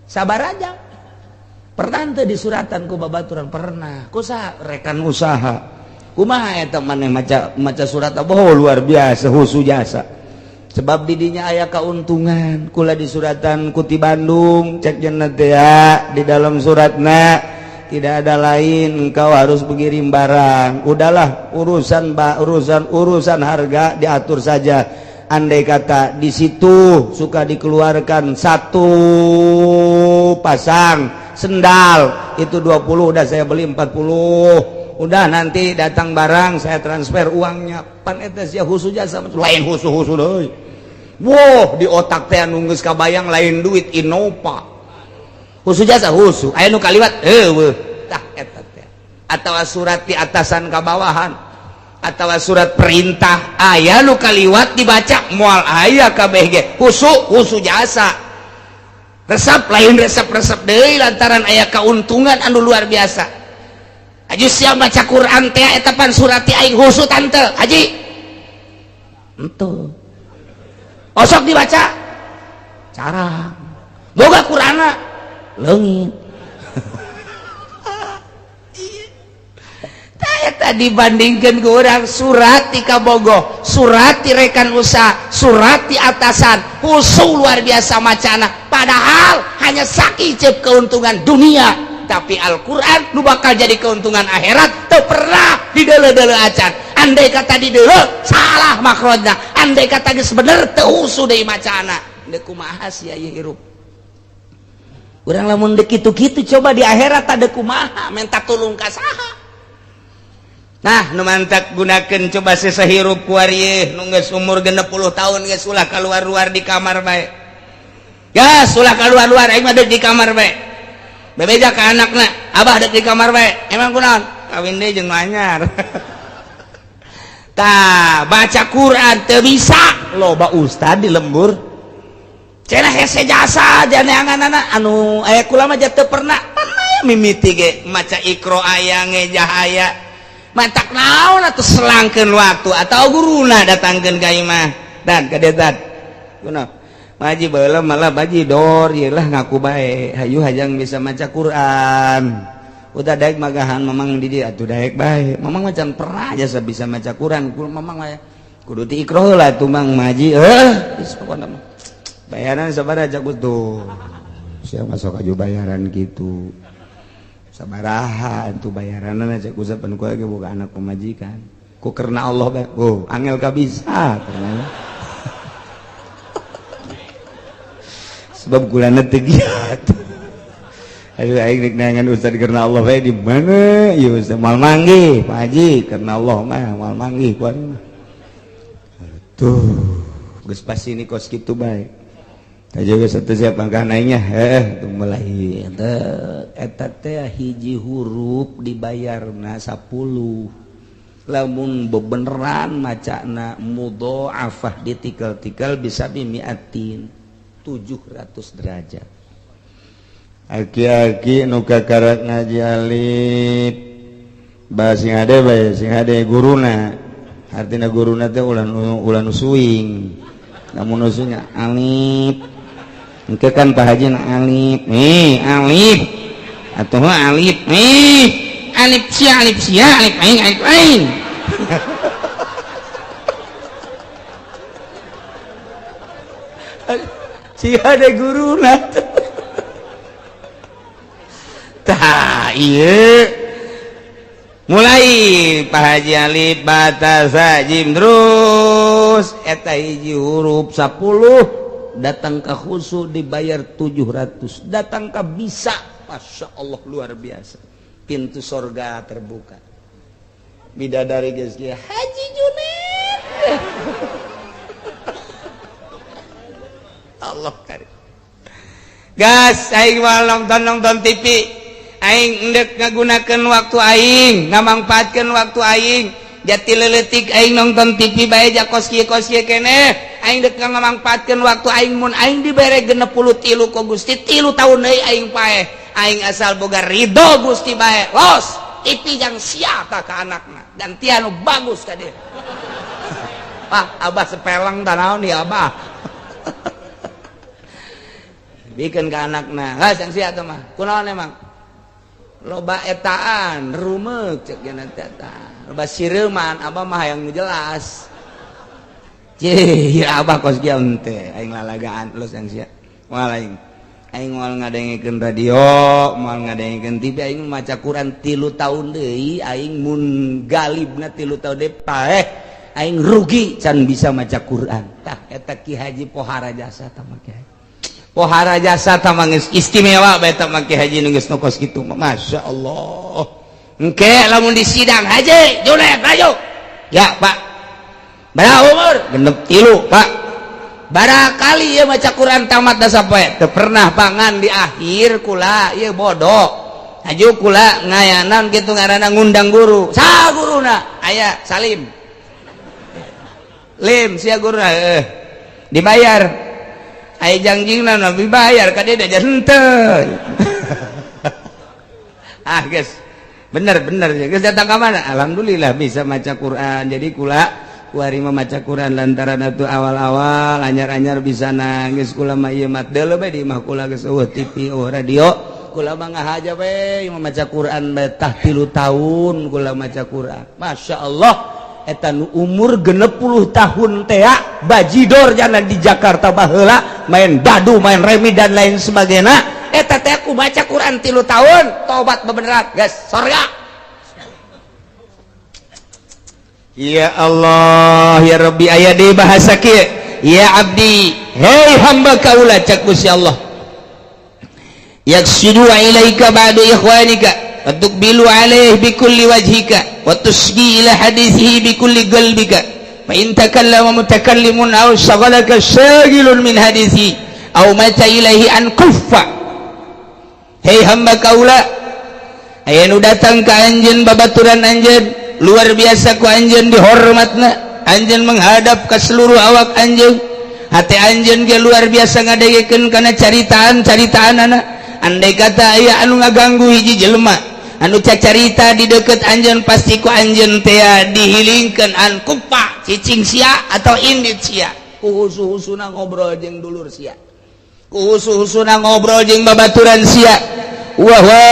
Sabar aja. Pernah teu disuratan ku babaturan? Pernah. Ku saha? Rekan usaha. Kumaha eta maneh maca surat apa? Oh, luar biasa husu jasa. Sebab didinya aya kauntungan. Kula disuratan ku ti Bandung cek jenna teh di dalam suratna tidak ada lain engkau harus mengirim barang. Udahlah urusan urusan harga diatur saja. Andai kata di situ suka dikeluarkan satu pasang sendal itu 20, udah saya beli 40. Udah nanti datang barang saya transfer uangnya. Pan eta sia khusus jasa lain khusus-khusus deui. Wow, di otak teh anu geus kabayang lain duit Innova. Khusus jasa khusus aya nu kaliwat eueuh tah eta teh. Atawa surat di atasan ka bawahan atawa surat perintah aya nu kaliwat dibaca moal aya kabeh ge khusus khusus jasa. Resep lain resep-resep deui lantaran aya keuntungan anu luar biasa. Haji sia maca Quran teh eta pan surat ti aing khusus tante haji. Henteu. Osok dibaca cara boga Qur'anna leungit. Tah dibandingkeun ku urang surat ti kabogoh, surat ti rekan usaha, surat ti atasan, khusu luar biasa macana. Padahal hanya sakiceup keuntungan dunia, tapi Al-Qur'an nu bakal jadi keuntungan akhirat teu pernah dideuleu-deuleu acan. Andai kata dideuleu salah makrojna, andai kata geus bener teu husu deui macana. Deuk kumaha sia ieu hirup? Urang lamun deuk kitu-kitu coba di akhirat tah deuk kumaha minta tulung ka saha? Nah, nu mantak gunakeun coba sesahirup kuari nu geus umur 60 tahun geus ulah kaluar-luar di kamar bae. Gas ulah kaluar-luar aing mah deuk di kamar bae. Bebeja ka anakna, abah deuk di kamar bae. Emang kunaon? Kawin deui jeung nu anyar. Tah, baca Quran teu bisa, loba ustad di lembur. Cenah hese jasa janeanganana anu aya kula mah teu pernah. Pernah mimiti ge maca Iqra aya ngejah aya. Mantak naon atuh selangkeun waktu atau guruna datangkeun ka imah. Dan ka dieu tad. Kunaon? Maji baheula malah baji dor ieu lah ngaku bae. Hayu hayang bisa maca Quran. Udah daek magahan mamang di dieu atuh daek bae. Mamang macan pernah jasa bisa maca Quran. Mamang mah kudu ti Iqra heula atuh mang maji. Geus pokona mah. Bayaran sabaraha cak tuh. Sia masuk aju bayaran gitu. Sabaraha atuh bayaranna cak usapan ku ge boga anak pemajikan. Ku karena Allah bae. Oh, angel ka bisa karena. Sebab gulana teu giat. Aduh aing rek neangan ustad karena Allah bae di mana? Ieu ustad moal manggih, Pak Haji, karena Allah mah moal manggih ku aing mah. Tuh, geus pasti ini kos kitu bae. Juga satu siapa naiknya mulai eta teh hiji huruf dibayarna 10 lamun bebeneran macana mudhoafah ditikel-tikel bisa bimiatin 700 derajat. Aki-aki nu kakarak ngaji alif bah sing hade bae sing hade guruna artina guruna teh ulah nu suing lamun nu suing alif engke kan Pak Haji alif nih alif atau alif nih alif sia alif ain alif ain. Si ada guruna tah ieu mulai Pak Haji alif batasa jim terus eta hiji huruf 10 datang ke khusu dibayar 700 datang ke bisa Masya Allah luar biasa. Pintu sorga terbuka. Bidadari geus kieu, Haji Junet. Allah karim. Gas aing moal nonton TV. Aing endek ngagunakeun waktu aing, ngamangpaatkeun waktu aing. Jati leuletik aing nonton TV bae ja kos kieu keneh. Aing dek ngamangpaatkeun waktu aing mun aing dibere 63 ku Gusti 3 tahun deui aing paeh. Aing asal boga ridho Gusti bae. Los TV yang siapa ka anakna. Gantian nu bagus ka dia. Pak, abah sepeleng tanaon ya abah. Bikin ke anakna. Geus yang sia teh mah. Kunaon emang? Loba etaan, rumeuk cek nya teh eta. Loba sireuman, abah mah hayang nu jelas. Cih, ya abah kos kieu henteu, aing lalagaan los yang sia. Moal aing. Aing moal ngadengekeun radio, moal ngadengekeun TV, aing maca Quran 3 tahun deui, aing mun galibna 3 tahun deui paeh, aing rugi can bisa maca Quran. Tah eta Ki Haji pohara jasa tah mah Ki Haji. Pohara jasa tah mah geus istimewa bae tah mah Ki Haji nu geus nu kos kitu mah. Masya Allah. Engke lamun di sidang Haji Junet maju. Ya Pak. Berapa umur? 63 Pak. Barakali ya maca Quran tamat dah sampai teu pernah pangan di akhir kula ieu bodoh. Haju kula ngayanan kitu ngaranna ngundang guru. Saha guruna? Aya Salim. Lim sia guruna heuh. Dibayar. Aya jangjingna nabi bayar ka dia henteu. Ah geus. Bener bener geus datang ka mana? Alhamdulillah bisa maca Quran. Jadi kula kuari maca Quran lantaran atuh awal-awal anyar-anyar bisa nangis kula mah ieu mah deuleu bae di imah kula geus eueuh TV eueuh radio kula mah ngahaja we maca Quran bae tah 3 tahun kula maca Quran. Masya Allah eta nu umur 60 tahun teh bajidor jalan di Jakarta baheula main dadu main remi dan lain sebagainya eta teh aku baca Quran 3 tahun tobat bebeneran geus sorga. Ya Allah ya Rabbi aya di bahasa kieu ya abdi hei hamba kaula cak Gusti Allah yaksidu ilaika ba'du ikhwanika wa tuqbilu alaihi bikulli wajhika wa tusgi ila hadithihi bikulli qalbika fa in takallama mutakallimun aw shaghalaka shaghilun min hadithi aw mata ilaihi an kuffa. Hei hamba kaula aya nu datang ka anjeun babaturan anjeun luar biasa ku anjeun dihormatna, anjeun menghadap ke seluruh awak anjeun, hati anjeun ge luar biasa ngadengekeun kana caritaan-caritaan anak. Andai kata aya anu ngaganggu hiji jelema anu cacarita di deket anjeun pasti ku anjeun teh dihilingkeun an kupa cicing sia atau indit sia. Kuhusu-husuna ngobrol jeung dulur sia, kuhusu-husuna ngobrol jeung babaturan sia. Wa wa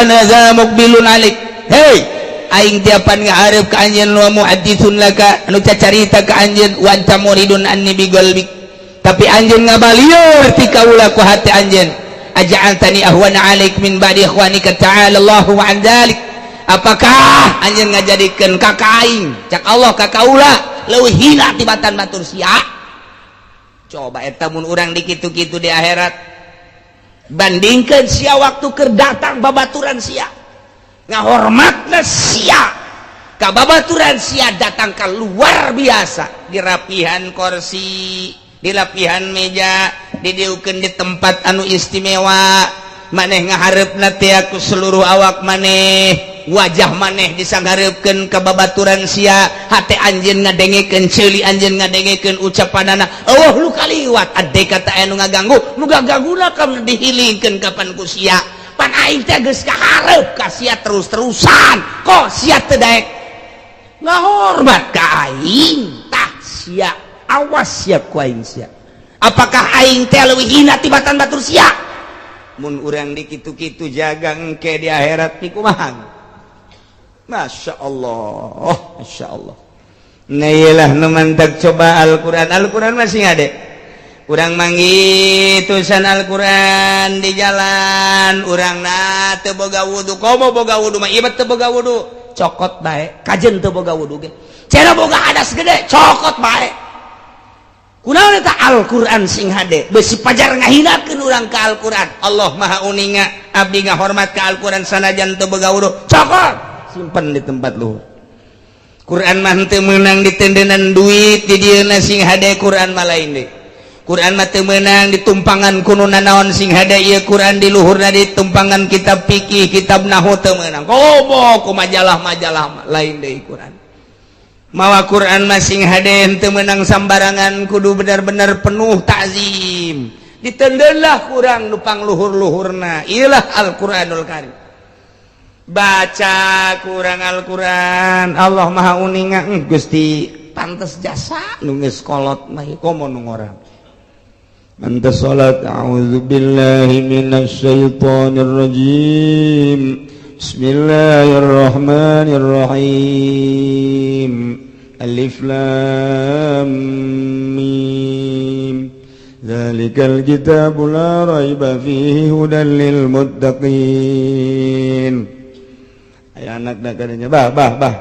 ana za muqbilun alik. Hei aing tiapan ngahareup ka anjeun wa muhadditsun laka anu cacarita ka anjeun wa anta muridun anni bi qalbik, tapi anjeun ngabalieur ti kaula ku hati anjeun. Aja'altani ahwana alik min ba'di ikhwanika ta'ala Allahu an dzalik. Apakah anjeun ngajadikeun ka aing cak Allah ka kaula leuwih hina tibatan batur sia? Coba eta mun urang dikitu-kitu di akhirat, bandingkeun sia waktu keur datang babaturan sia ngahormatna sia ka babaturan sia datang ka luar biasa di rapihan kursi, di lapihan meja, didiukeun di tempat anu istimewa, maneh ngahareupna teh ku seluruh awak maneh, wajah maneh disanghareupkeun ka babaturan sia, hate anjeun ngadengekeun ceuli anjeun ngadengekeun ucapanana, eueuh lu kaliwat ade kata anu ngaganggu, nu gagangguna kam dihilingkeun kapan ku sia. Pan aing teh geus kahareup ka sia terus-terusan, kok sia teu daek ngahormat ka aing? Tah sia, awas sia ku aing sia. Apakah aing teh leuwih hina tibatan batur sia? Mun urang dikitu-kitu jaga engke di akhirat pikumaha? Masya Allah, Masya Allah. Nah iyalah nu mantak coba Al-Quran. Al-Quran masih ada. Urang manggih tulisan Al-Quran di jalan, urang na teu boga wudu, komo boga wudu mah ieu teu boga wudu, cokot bae, kajen teu boga wudu ge. Cenah boga hadas gede, cokot bae. Kunaon eta Al-Quran sing hade, besi pajar ngahinakeun urang ka Al-Quran. Allah Maha Uninga, Abdi ngahormat ka Al-Qur'an sanajan teu boga wudu. Cokot, simpen di tempat luhur. Quran mah teu meunang ditendenan duit di dieuna sing hade Quran mah lain deui. Quran mah teu meunang ditumpangan ku nu nanaon sing hade ieu Quran di luhurna ditumpangan kitab fikih, kitab nahwu teu meunang. Komo ku majalah-majalah lain deui Quran. Mawa Quran mah sing hade teu meunang sambarangan, kudu benar-benar penuh takzim. Ditendeunlah kurang nu pangluhur-luhurna. Ieulah Al-Qur'anul Karim. Baca kurang Al-Qur'an, Allah Maha uninga Gusti pantes jasa nu geus kolot mah komo nu ngora. Anta salat a'udzubillahi minasyaitonir rajim. Bismillahirrahmanirrahim. Alif lam mim. Dzalikal kitabu la raiba fihi hudan lil muttaqin. Aya anak da kadanya bah bah bah.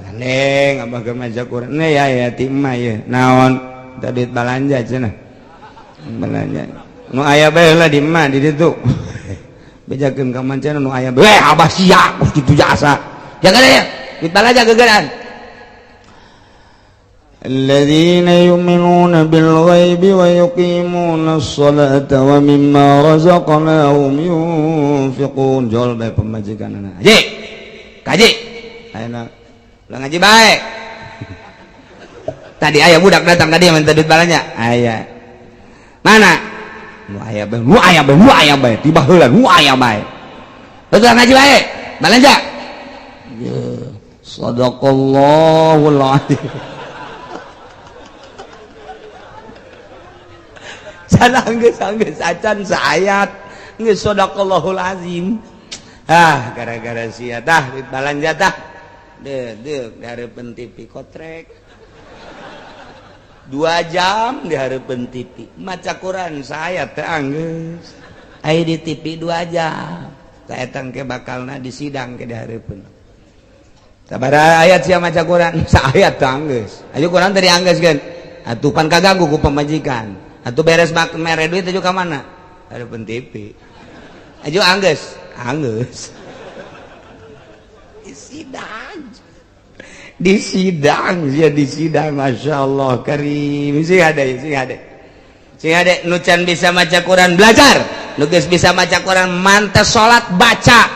Gandeng abah keur maca Quran. Ne ya ya ti emak ye. Naon? Tadi duit balanja cenah. Belanja. Nu aya bae lah di emak di ditu. Bejakeun ka mancana nu aya bae abah sia kitu jasa. Jaga ya. Duit balanja gegeran. الذين يؤمنون بالغيب ويقيمون الصلاة ومما رزقناهم ينفقون. Jol bae pemajikan anak. Haji. Kaji. Ayeuna ulah ngaji bae. Tadi aya budak datang ka dieu minta duit balanja. Aya. Mana? Nu aya bae, nu aya bae, nu aya bae, tiba heula nu aya bae. Betul ngaji bae. Balanja. Sadaqallahul azim. Sana geus geus acan saayat geus sadaqallahul azim. Ah gara-gara sia tah balanja tah. Deuk deuk di hareupeun TV kotrek. 2 jam di hareupeun TV maca Quran saayat teh anggeus. Aya di TV 2 jam. Ta eta engke bakalna di sidang ke di hareupeun. Sabaraha ayat sia maca Quran? Saayat teh anggeus. Ayo Quran tadi anggeus kan. Atuh pan kaganggu ku pamajikan. Atuh beres mak mere duit aju ka mana? Hareupeun TV. Aju anggeus, anggeus. Di sidang. Di sidang, sia di sidang, Masya Allah karim. Sing hade, sing hade. Sing hade nu can bisa maca Quran belajar. Nu geus bisa maca Quran mantes salat baca.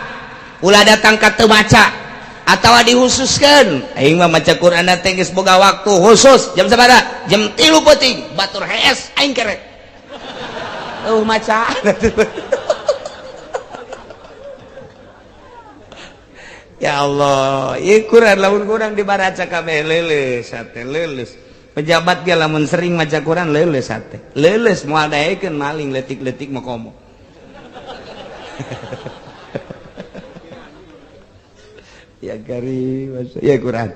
Ulah datang ka teu maca. Atawa dihususkeun. Aing mah maca Quran teh geus boga waktu khusus jam sabaraha? Jam 3 peuting batur hees aing kerek. Eueuh maca. Ya Allah, ieu Quran lamun kurang dibaraca kabeh leuleus hate leuleus. Pejabat ge lamun sering maca Quran leuleus hate. Leuleus moal daekeun maling leutik-leutik mah komo. Ya karim, ya Quran.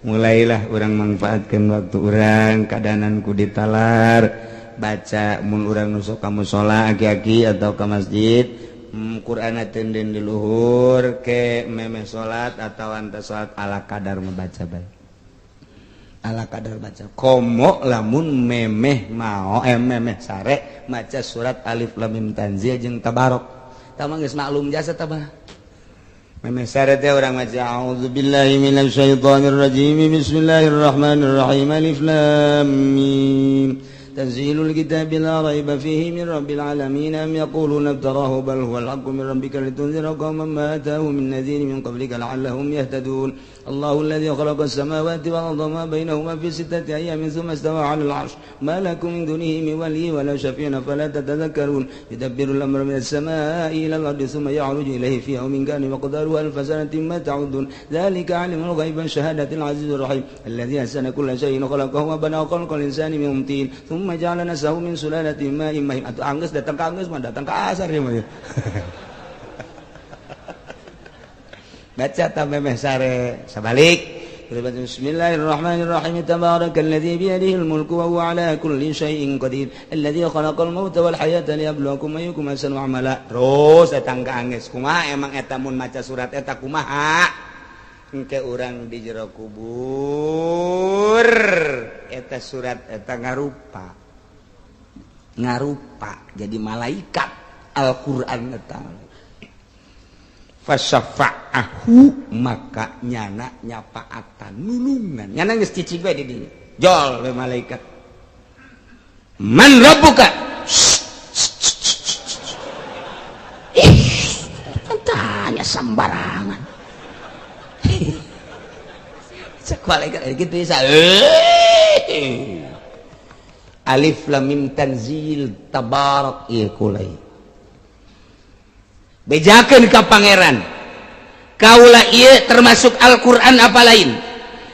Mulailah orang manfaatkan waktu orang kadanan ku ditalar baca mun urang nusuk ka mushola aki-aki atau ka masjid Quran tenden di luhur ke memeh salat atau anta salat ala kadar membaca bae. Ala kadar baca. Komo lamun memeh mao memeh sare maca surat Alif Lam Mim Tanzil jeung Tabarok. Tah mah geus maklum jasa tah mah. Memeh sare teh urang maca a'udzubillahi minasyaitonir rajim bismillahirrahmanirrahim alif lam mim tanzilul kitabi la raiba fihi min rabbil alamin am yaquluna iftarahu bal huwal haqqu min rabbika litunzira qauman ma atahum min nadhirin min qablika la'allahum yahtadun. Allahu alladhi khalaqa as-samawati wal arda ma bainahuma fi sittati ayyamin thumma istawa 'alal 'arsy ma lakum min dunihi min waliyyin wa la syafi'in fala tatadhakkarun yudabbiru al-amra min as-samaa'i ila al-ardi thumma ya'ruju ilayhi fi yawmin kana miqdaruhu alfa sanatin ma ta'uddun dhalika 'alimul ghaibi wasyahadatil 'azizur rahim alladhi ahsana kulla shay'in khalaqahu wa bana khalqal insani min tin thumma ja'ala nasahu min sulalatin ma'in mahin. Atuh anggeus datang ka anggeus mah datang ka asar ieu mah. Baca tambah sare sabalik. Bismillahirrahmanirrahim. Tabarakalladzi biyadihil mulku wa huwa ala kulli syai'in qadir. Alladzi khalaqal mauta wal hayata liyabluwakum ayyukum ahsanu amala. Terus datang ka anggeus. Kumaha emang eta mun maca surat eta kumaha? Engke urang di jero kubur eta surat eta ngarupa. Ngarupa jadi malaikat Al-Qur'an eta. Fasyafa'ahu maka nyana nyapaatan nulungan. Nyana geus cicing we di dinya. Jol we malaikat. Man rabbuka? Ih, tanya sembarangan. Cek malaikat gitu bisa. Alif lam mim tanzil tabarak ieu kulai. Bejakeun ka pangeran. Kaula ieu termasuk Al-Qur'an apa lain?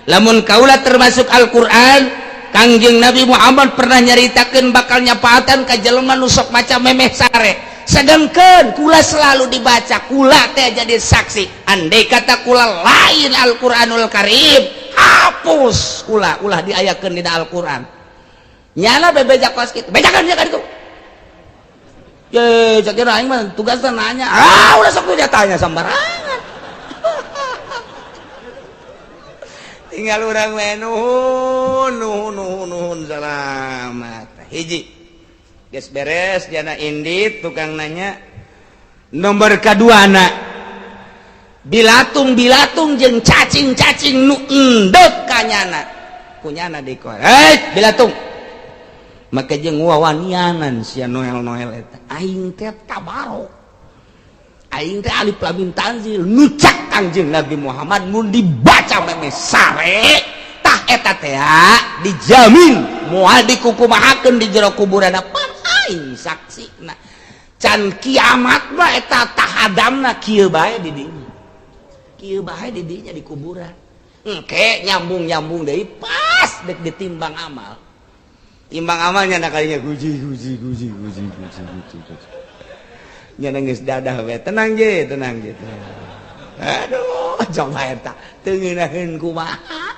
Lamun kaula termasuk Al-Qur'an, Kangjeng Nabi Muhammad pernah nyaritakeun bakal nyapaatan ka jelema nu sok maca memeh sare. Sedangkan kula selalu dibaca, kula teh jadi saksi. Andai kata kula lain Al-Qur'anul Karim, hapus kula ulah diayakeun dina Al-Qur'an. Nyana bebeja kos kitu. Bejakeun ya kan itu. Ye, cek kira aing mah tugasna nanya. Ah, udah sok tanya sembarangan. Tinggal urang we nuhun nuhun nuhun nuhun salamat. Hiji. Geus beres jana indit tukang nanya. Nomor kaduana. Bilatung-bilatung jeung cacing-cacing nu endek ka nyana. Kunyana dikor. Hei, bilatung. Maka jeung wawanianan sia Noel-Noel eta. Aing teh tabarok. Aing teh alif lam mim tanzil nu cak Kangjeng Nabi Muhammad mun dibaca meme sare tah eta teh dijamin moal dikukumahakeun di jero kuburan pan aing saksina. Can kiamat mah eta tahadamna kieu bae di dinya. Kieu bae di dinya di kuburan. Engke nyambung-nyambung deui pas dek ditimbang amal. Timbang amalnya nak kalinya guji guji guji guji guji guji guji. Nya geus dadah we tenang je tenang je. Aduh, coba eta teu ngeunaheun kumaha.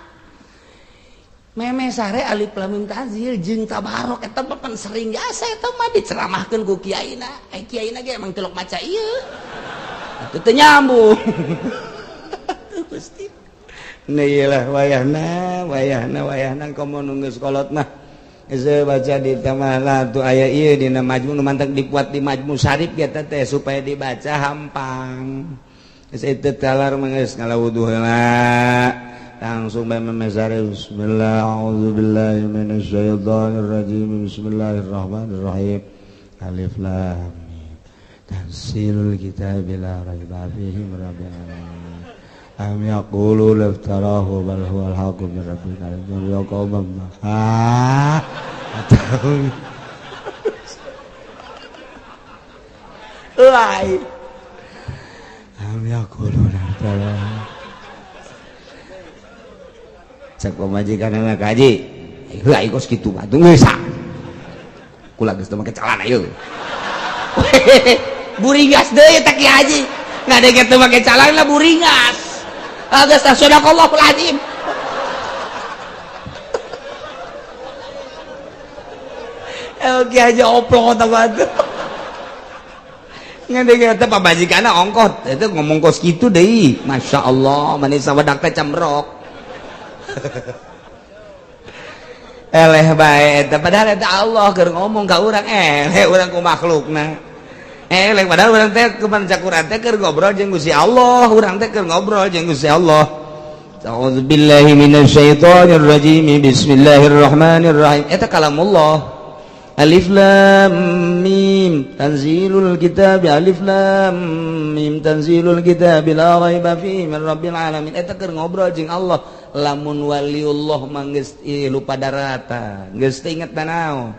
Meme sare alif lam mim tanzil jeung tabarok eta mah pan sering jasa eta mah diceramahkeun ku kiaina. Ai kiaina ge emang tilok maca ieu. Atuh teu nyambung. Tuh Gusti. Nah lah wayahna wayahna wayahna komo nu geus kolot mah. Geus baca di tamah tuh aya ieu dina majmu nu mantak dipuat di majmu syarif eta teh supaya dibaca hampang. Geus eta talar mah geus ngalawuduh heula. Langsung bae memesare bismillah a'udzubillahi minasyaitonir rajim bismillahirrahmanirrahim. Alif lam mim tanzilul kitabi la raiba fihi min rabbil alamin. Am yaqulu laftarahu bal huwal haqqu min rabbika ya qauman ah atau lai am yaqulu laftarahu cek pamajikan anak haji heuh aing kos kitu mah geus kula geus teu make celana ieu buringas deui teh ki haji ngadege teu make celana buringas. Agus sadaqallahul azim. Oke aja oplok otak batu. Ngadege teh pamajikanna ongkot itu ngomong kos kitu deui. Masya Allah manis sawedak teh camrok. Eleh bae eta padahal eta Allah keur ngomong ka urang eleh urang ku makhlukna. Eleh padahal urang teh kumaha cak urang teh keur ngobrol jeung Gusti Allah, urang teh keur ngobrol jeung Gusti Allah. A'udzubillahi minasyaitonir rajim. Bismillahirrahmanirrahim. Eta kalamullah. Alif lam mim tanzilul kitab alif lam mim tanzilul kitab la raiba fihi min rabbil alamin. Eta keur ngobrol jeung Allah. Lamun waliullah mah geus lupa darata, geus teu inget naon.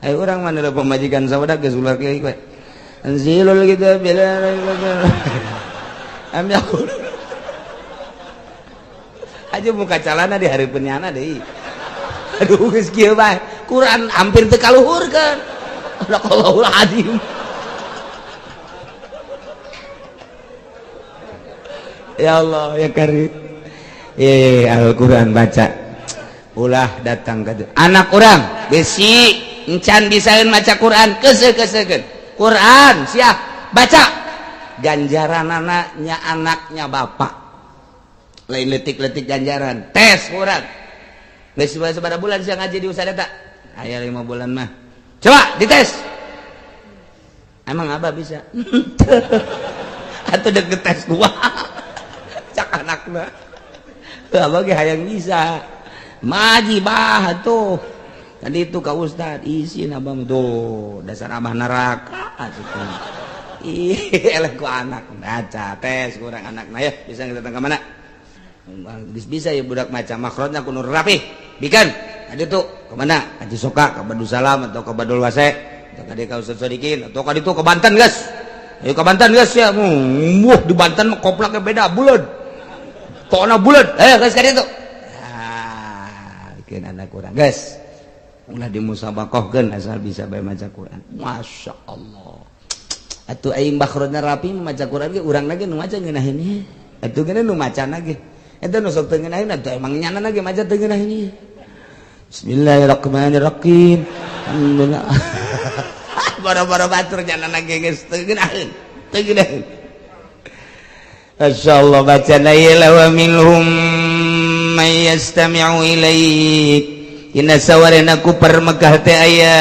Ayo urang mah nu pamajikan sawedak geus ulah kieu we. Anzilul kitab la raiba fihi. Am yaqul aja muka calana di hari penyana deui. Aduh geus kieu bae. Quran hampir teu kaluhurkeun. Sadaqallahul azim. Ya Allah ya Karim. Al-Quran baca. Ulah datang ke anak urang besi encan bisaeun maca Quran keuseuh-keuseukeun. Quran siap baca. Ganjaran anaknya anaknya bapak. Lain letik-letik ganjaran. Tes Quran. Geus sabaraha bulan sia ngaji di usada tak? Aya 5 bulan mah. Coba dites. Emang abah bisa? Atuh dek tes dua. Cak anakna. Abah ge hayang bisa. Maji bah tuh. Tadi itu ka ustad isin abah tuh dasar abah neraka atuh. Ih, eleh ku anak baca tes kurang anak nah ya bisa datang ke mana? Bisa ya budak maca makhrajna kudu rapi. Bikan tadi tuh kemana? Haji Soka ke Salam atau ke Badul Wase atau ke ka Ustaz Sodikin atau ka ditu ke Banten, guys. Ayo ke Banten, guys, ya. Wuh, di Banten mah koplaknya beda, bulat. Tona bulat. Eh, guys, ka ditu. Ah, bikin anak kurang, guys. Ulah dimusabaqahkeun asal bisa bae maca Quran. Masya Allah. Atuh aing makhrajna rapi maca Quran ge urang lagi nu maca ngeunaheun. Atuh geuna nu macana ge. Eta nu sok teu ngeunaheun atuh emang nyana ge maca teu ngeunaheun. Bismillahirrahmanirrahim. Alhamdulillah. Boro-boro batur nyana ge geus teu ngeunaheun. Teu ngeunaheun. Masyaallah baca la wa minhum may yastami'u ilaik. Dina sawarena kufar Mekah teh aya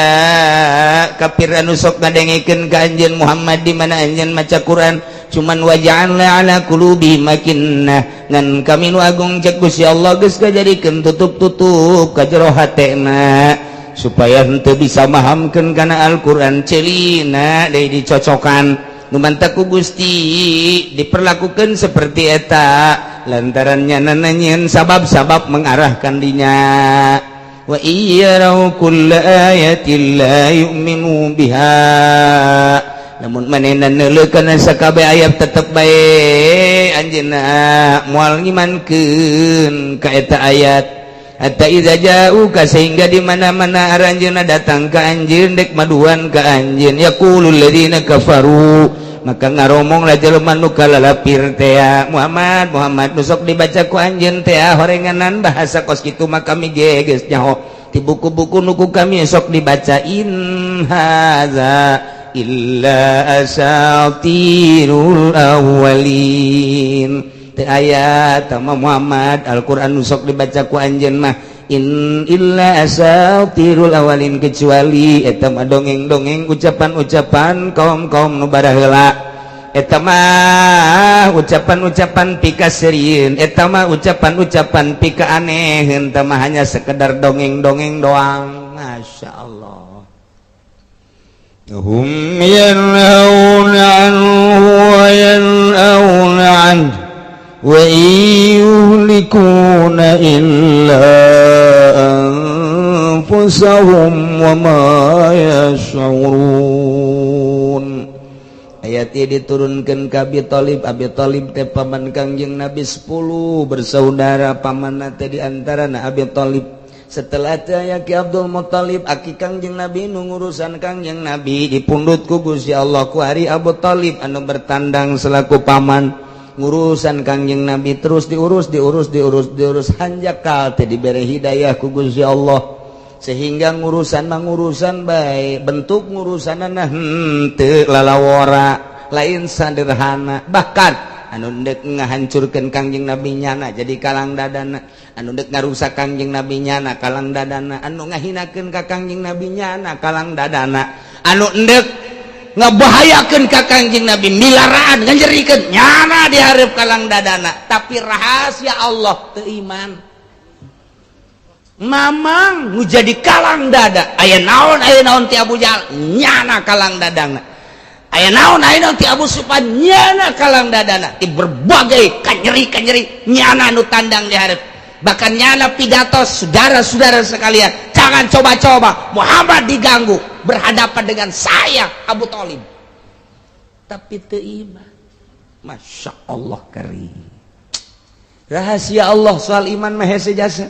kafir anu sok ngadengekeun ka anjeun Muhammad di mana anjeun maca Quran, cuman waja'alna ala qulubihim akinnah, ngan kami nu agung, cek Gusti Allah, geus kajadikeun tutup-tutup ka jero hatena supaya henteu bisa mahamkeun kana Al-Qur'an. Celina deui dicocokan nu mantak ku Gusti diperlakukan seperti eta lantaran nyana nyieun sabab-sabab mengarahkan dinya. Wa iyyaraw kulla ayatin la yu'minu biha, namun manehna neuleuh kana sakabeh ayat tetep bae anjeunna moal ngimankeun ka eta ayat. Hatta idza ja'uka, sehingga di mana-mana aranjeunna datang ka anjeun dek maduan ka anjeun, yaqulul ladzina kafaru, maka ngaromong lah jelema nu kalalapir teh, "Muhammad, Muhammad, nu sok dibaca ku anjeun teh horenganan bahasa kos kitu mah kami ge geus nyaho di buku-buku nu ku kami sok dibaca. In hadza illa asatirul awwalin." Teu aya tama Muhammad, Al-Qur'an nu sok dibaca ku anjeun mah in illa asatirul awalin, kecuali eta mah dongeng-dongeng, ucapan-ucapan kaum-kaum nu baraheula, eta mah ucapan-ucapan pikaseurieun, eta mah ucapan-ucapan pika aneh, eta mah hanya sekedar dongeng-dongeng doang. Masya Allah. Hum yanhauna anhu wa yan'auna anhu wa yuhlikuna illa anfusahum wa ma yash'urun. Ayat ini diturunkan ke Abi Thalib. Abi Thalib teh paman Kangjeng Nabi, 10 bersaudara paman teh di antara Abi Thalib. Setelah teh aya Ki Abdul Muthalib, aki Kangjeng Nabi, nu ngurusan Kangjeng Nabi dipundut ku Gusti Allah ku hari Abu Thalib anu bertandang selaku paman ngurusan Kangjeng Nabi, terus diurus, diurus, diurus, diurus, hanjakal teh diberi hidayah ku Gusti Allah sehingga ngurusan mangurusan baik bentuk ngurusan henteu lalawora, lain sederhana. Bahkan anu dek ngahancurkeun Kangjeng Nabi nyana jadi kalang dadana, anu dek ngarusak Kangjeng Nabi nyana kalang dadana, anu ngahinakeun ka Kangjeng Nabi nyana kalang dadana, anu endek ngebahayakeun ka Kangjeng Nabi milaraan nganyerikeun nyana dihareup kalang dadana. Tapi rahasia Allah teu iman. Mamang nu jadi kalang dada, aya naon, aya naon ti Abu Jahal nyana kalang dadana, aya naon, aya naon ti Abu Sufyan nyana kalang dadana, ti berbagai kanyeri kanyeri nyana nu tandang dihareup. Bahkan nyana pidato, "Saudara-saudara sekalian, jangan coba-coba Muhammad diganggu berhadapan dengan saya Abu Thalib." Tapi teu iman. Masya Allah karim, rahasia Allah soal iman mah hese jasa.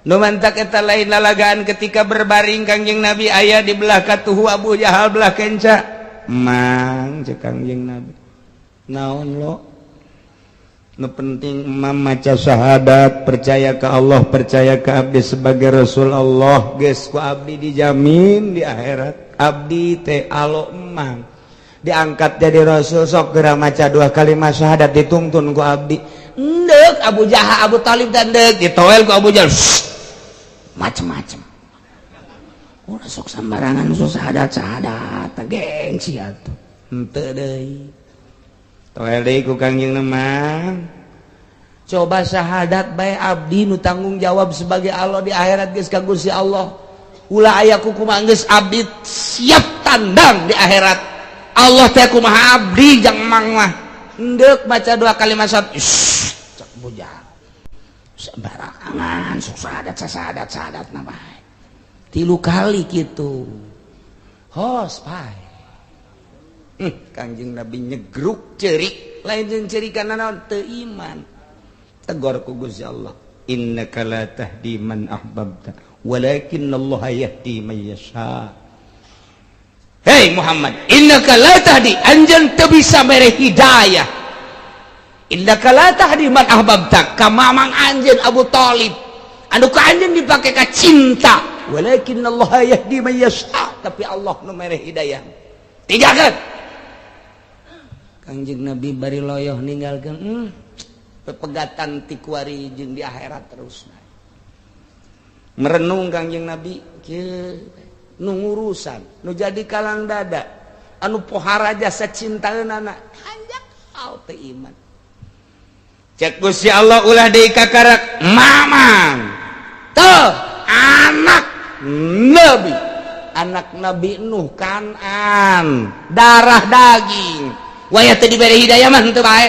Nu mantak eta lain lalagaan ketika berbaring Kangjeng Nabi aya di belah katuhu, Abu Jahal belah kenca. "Mang," cek Kangjeng Nabi, "naon lo? Nu penting emam maca syahadat, percaya ke Allah, percaya ke abdi sebagai Rasul Allah, geus ku abdi dijamin di akhirat abdi teh alo emang diangkat jadi Rasul. Sok geura maca dua kalimat syahadat, dituntun ku abdi." Ndek Abu Jahal, Abu Talib dan ndek ditoel ku Abu Jahal, macem-macem. Ulah sok sembarangan sok syahadat syahadat, gengsi atuh. Henteu deui. Toel deui ku Kangjeng mah. Coba syahadat bae abdi nu tanggung jawab sebagai Allah di akhirat geus ka Gusti Allah. Ulah aya kumaha geus abdi siap tandang di akhirat. Allah teh kumaha abdi jang mang mah. Endek baca dua kalimat syahadat. Cak bujang. Sembarangan sok syahadat syahadat syahadat na bae. 3 kali kitu. Hos pae. Kangjeng Nabi nyegruk ceurik, lain jeung ceurikan naon teu iman. Tegor ku Gusti Allah. Innaka la tahdi man ahbabta, walakin Allah yahdi man yasha. Hei Muhammad, innaka la tahdi, anjeun teu bisa mere hidayah. Innaka la tahdi man ahbabta, ka mamang anjeun Abu Thalib. Anu ka anjeun dipake ka cinta, walakin Allah yahdi man yasha, tapi Allah nu mere hidayah. Tinggalkeun. Kangjeng Nabi bari loyoh ninggalkeun pepegatan ti kuari jeung di akhirat terus. Merenung Kangjeng Nabi kieu nu ngurusan, nu jadi kalang dada, anu pohara jasa cintaeunana, hanjak au teu iman. Cek Gusti Allah ulah deui kakarak mamang. Teu anak Nabi, anak Nabi Nuh Kanan, darah daging. Wayah teu dibere hidayah mah henteu bae.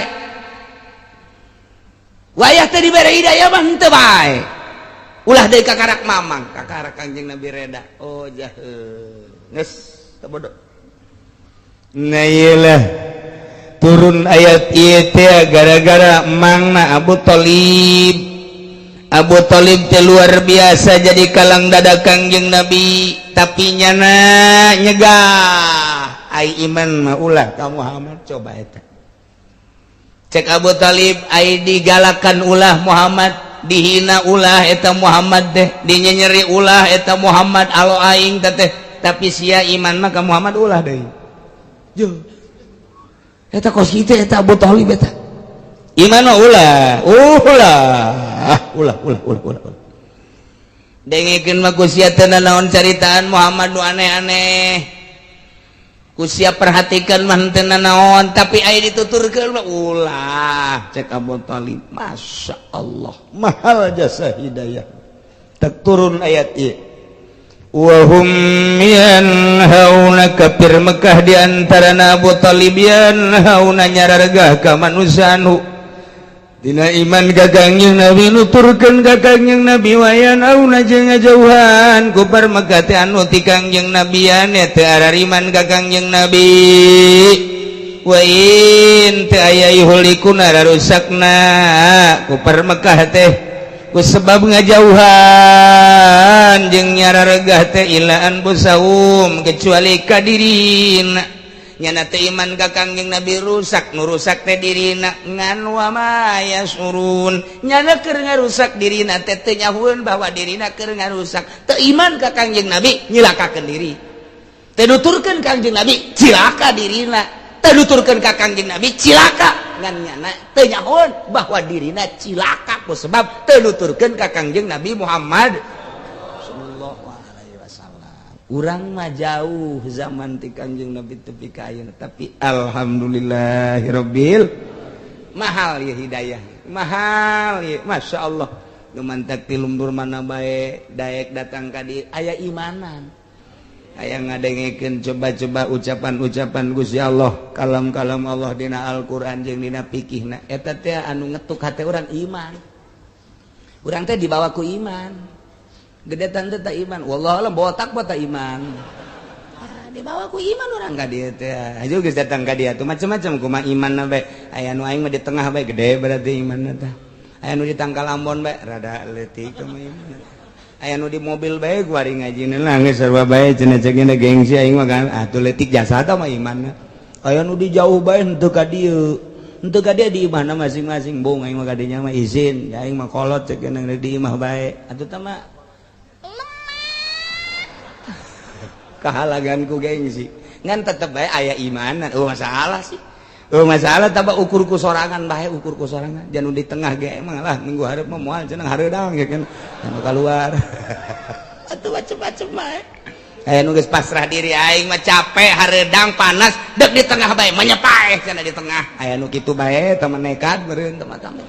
Wayah teu dibere hidayah mah henteu bae. Ulah deui kakarak mamang, kakarak Kangjeng Nabi reda. Oh jahe. Geus teu bodoh. Nah iyalah turun ayat ieu teh gara-gara mangna Abu Thalib. Abu Thalib teh luar biasa jadi kalang dada Kangjeng Nabi, tapi nyana nyegah. Ai iman mah ulah ka Muhammad coba eta. Cek Abu Thalib ai digalakan ulah Muhammad, dihina ulah eta Muhammad teh, dinyenyeri ulah eta Muhammad alo aing teh, tapi sia iman mah ka Muhammad ulah deui. Yo. Eta kos kitu eta Abu Thalib eta. Iman mah ulah, ulah, ulah, ulah, ulah, ulah. Dengekeun mah ku sia teu nanaon caritaan Muhammad nu aneh-aneh. Ku sia perhatikan mah teu nanaon, tapi aya dituturkeun mah ulah. Cek Abu Thalib, Masya Allah, mahal jasa hidayah. Tak turun ayat ieu. Wa hum yanhauna kafir Mekah di antarana Abu Thalib yanhauna nyarargah ka manusia anu dina iman ka Kangjeng Nabi nuturkeun ka Kangjeng Nabi wayan auna jeung ngajauhan kufar Mekah teh anu ti Kangjeng Nabi teu arariman ka Kangjeng Nabi wa in teu aya yuhlikuna rarusakna kufar Mekah teh ku sebab ngajauhan jeung nyararegah teh illa anfusahum kecuali ka dirina. Nyana teh iman ka Kangjeng Nabi rusak, nu rusak teh dirina ngan wa ma yasurun. Nyana keur ngarusak dirina teh teu nyahueun bahwa dirina keur ngarusak. Teu iman ka Kangjeng Nabi nyilakakeun diri. Teu nuturkeun Kangjeng Nabi cilaka dirina. Teu nuturkeun ka Kangjeng Nabi cilaka ngan nyana teu nyahueun bahwa dirina cilaka ku sebab teu nuturkeun ka Kangjeng Nabi Muhammad sallallahu alaihi wasallam. Urang mah jauh zaman ti Kangjeng Nabi tepi ka ayeuna, tapi alhamdulillahirabbil mahal ya hidayah, mahal ya, Masya Allah. Nu mantak ti lembur mana bae daek datang ka dieu aya imanan, aya ngadengekeun coba-coba ucapan-ucapan Gusti Allah, kalam-kalam Allah dina Al-Qur'an jeung dina fikihna, eta teh anu ngetuk hate urang iman. Urang teh dibawa ku iman. Gede tante tak iman, wallahu alam botak botak iman. Dibawa ku iman orang ka dieu teh. Aja geus datang ka dieu tuh macam-macam kumaha imanna bae. Aya nu aing mah di tengah bae gede berarti imanna teh. Aya nu di tangkal ambon bae rada leutik kumaha imanna. Aya nu di mobil bae kuari ngajina lah geus sarua bae cenah ceuk gengsi aing mah kan atuh leutik jasa tah mah imanna. Aya nu di jauh bae henteu ka dieu. Henteu ka dieu di imahna masing-masing bung aing mah ka dinya mah izin, aing mah kolot ceuk di imah bae. Atuh tah mah kahalagan ku gengsi ngan tetep bae aya imanan. Oh masalah sih, oh masalah tambah ukur ku sorangan bae, ukur ku sorangan jangan di tengah ge emang lah minggu hareup mah moal cenah hareudang ya kan anu keluar atuh macem-macem bae. Aya nu geus pasrah diri, aing mah capek, hareudang, panas, dek di tengah bae, menyepaeh cenah di tengah. Aya nu kitu bae, teman nekat meureun teman-teman.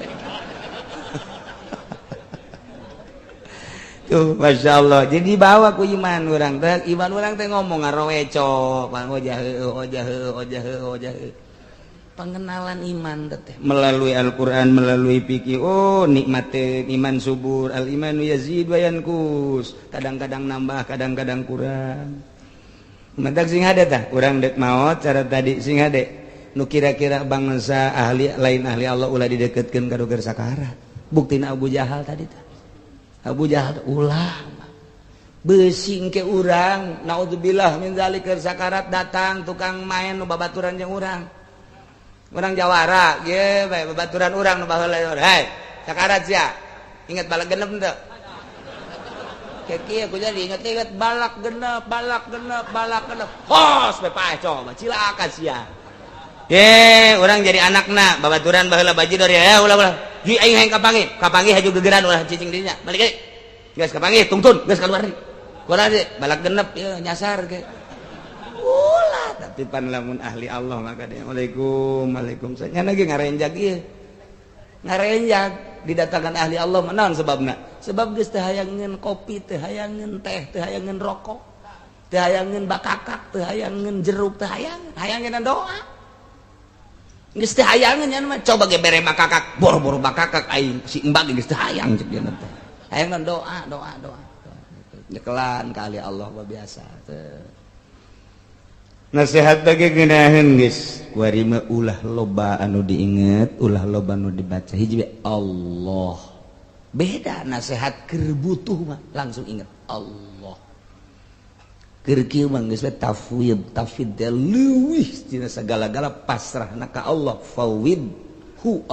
Tuh, Masya Allah. Jadi bawa ku iman urang teh, iman urang teh ngomong ngaroweco, bang ojah ojah ojah ojah. Pengenalan iman teh melalui Al-Qur'an, melalui fikih. Oh, nikmat iman subur, al imanu yazid wa yanqus. Kadang-kadang nambah, kadang-kadang kurang. Mentak sing hade tah, urang dek maot cara tadi sing hade. Nu kira-kira bangsa ahli lain ahli Allah ulah dideketkeun ka keur sakarat. Buktina Abu Jahal tadi tah. Abu Jahal ulah beusi ke urang, naudzubillah min zalik, keur sakarat datang tukang main nu babaturan jeung urang. Orang Jawara, ye bae babaturan urang nu baheula, hei, sakarat sia. Ingat balak genep teu? Kieu ku jadi inget-inget balak genep, balak genep, balak genep. Hos bae paeh coba cilaka sia. Ye, urang jadi anakna babaturan baheula bajidor ya, ulah ulah. Ji aing hayang kapanggih, kapanggih haju gegeran ulah cicing dinya. Balik deui. Geus kapanggih tungtun, geus kaluar deui. Kurang deui, balak genep ieu nyasar ge. Ulah, tapi pan lamun ahli Allah maka dia Waalaikum, waalaikumsalam. Nya lagi ngarenjag ieu. Ngarenjag didatangkan ahli Allah mah naon sebabna? Sebab geus teu hayangeun kopi, teu hayangeun teh, teu hayangeun rokok, teu hayangeun bakakak, teu hayangeun jeruk, teu hayangeun, hayangeun doa. Geus teu hayangeun nya mah coba ge bere bakakak, boro-boro bakakak aing si embag geus teu hayang cek dia teh. Hayangeun doa, doa, doa. Nyekelan ka ahli Allah mah biasa teh. Nasihat bagi ngeunaheun geus kuari mah ulah loba anu diinget, ulah loba anu dibaca. Hiji we Allah. Beda nasihat keur butuh mah langsung inget Allah. Keur kieu mah geus we tafwid, tafwid teh leuwih tina sagala-gala pasrahna ka Allah. Fawid hu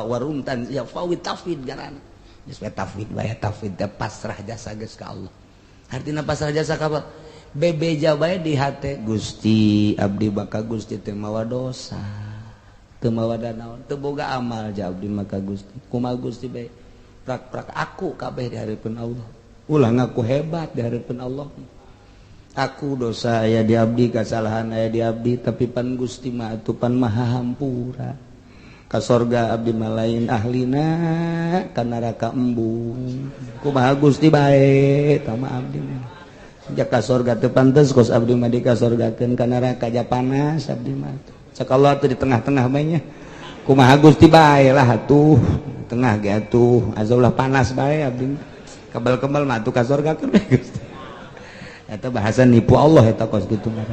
waruntan ya fawid tafwid garana. Geus we tafwid bae, tafwid teh pasrah jasa geus ka Allah. Artina pasrah jasa ka apa? Bebeja bae di hate Gusti abdi baka Gusti teu mawa dosa, teu mawa danaon, teu boga amal ja abdi maka Gusti. Kumaha Gusti bae prak-prak aku kabeh di hareupeun Allah. Ulah ngaku hebat di hareupeun Allah. Aku dosa aya di abdi, kasalahan aya di abdi, tapi pan Gusti mah atuh pan maha hampura. Ka sorga abdi mah lain ahlina, ka neraka embung. Kumaha Gusti bae tah mah abdi mah. Jaka sorga teu pantes kos abdi mah dikasorgakeun, ka neraka ja panas abdi mah. Cak Allah tuh di tengah-tengah bae nya. Kumaha Gusti bae lah atuh, tengah ge atuh, azaulah panas bae abdi mah. Kebal-kebal mah atuh kasorgakeun bae Gusti. Eta bahasa nipu Allah eta kos kitu mah.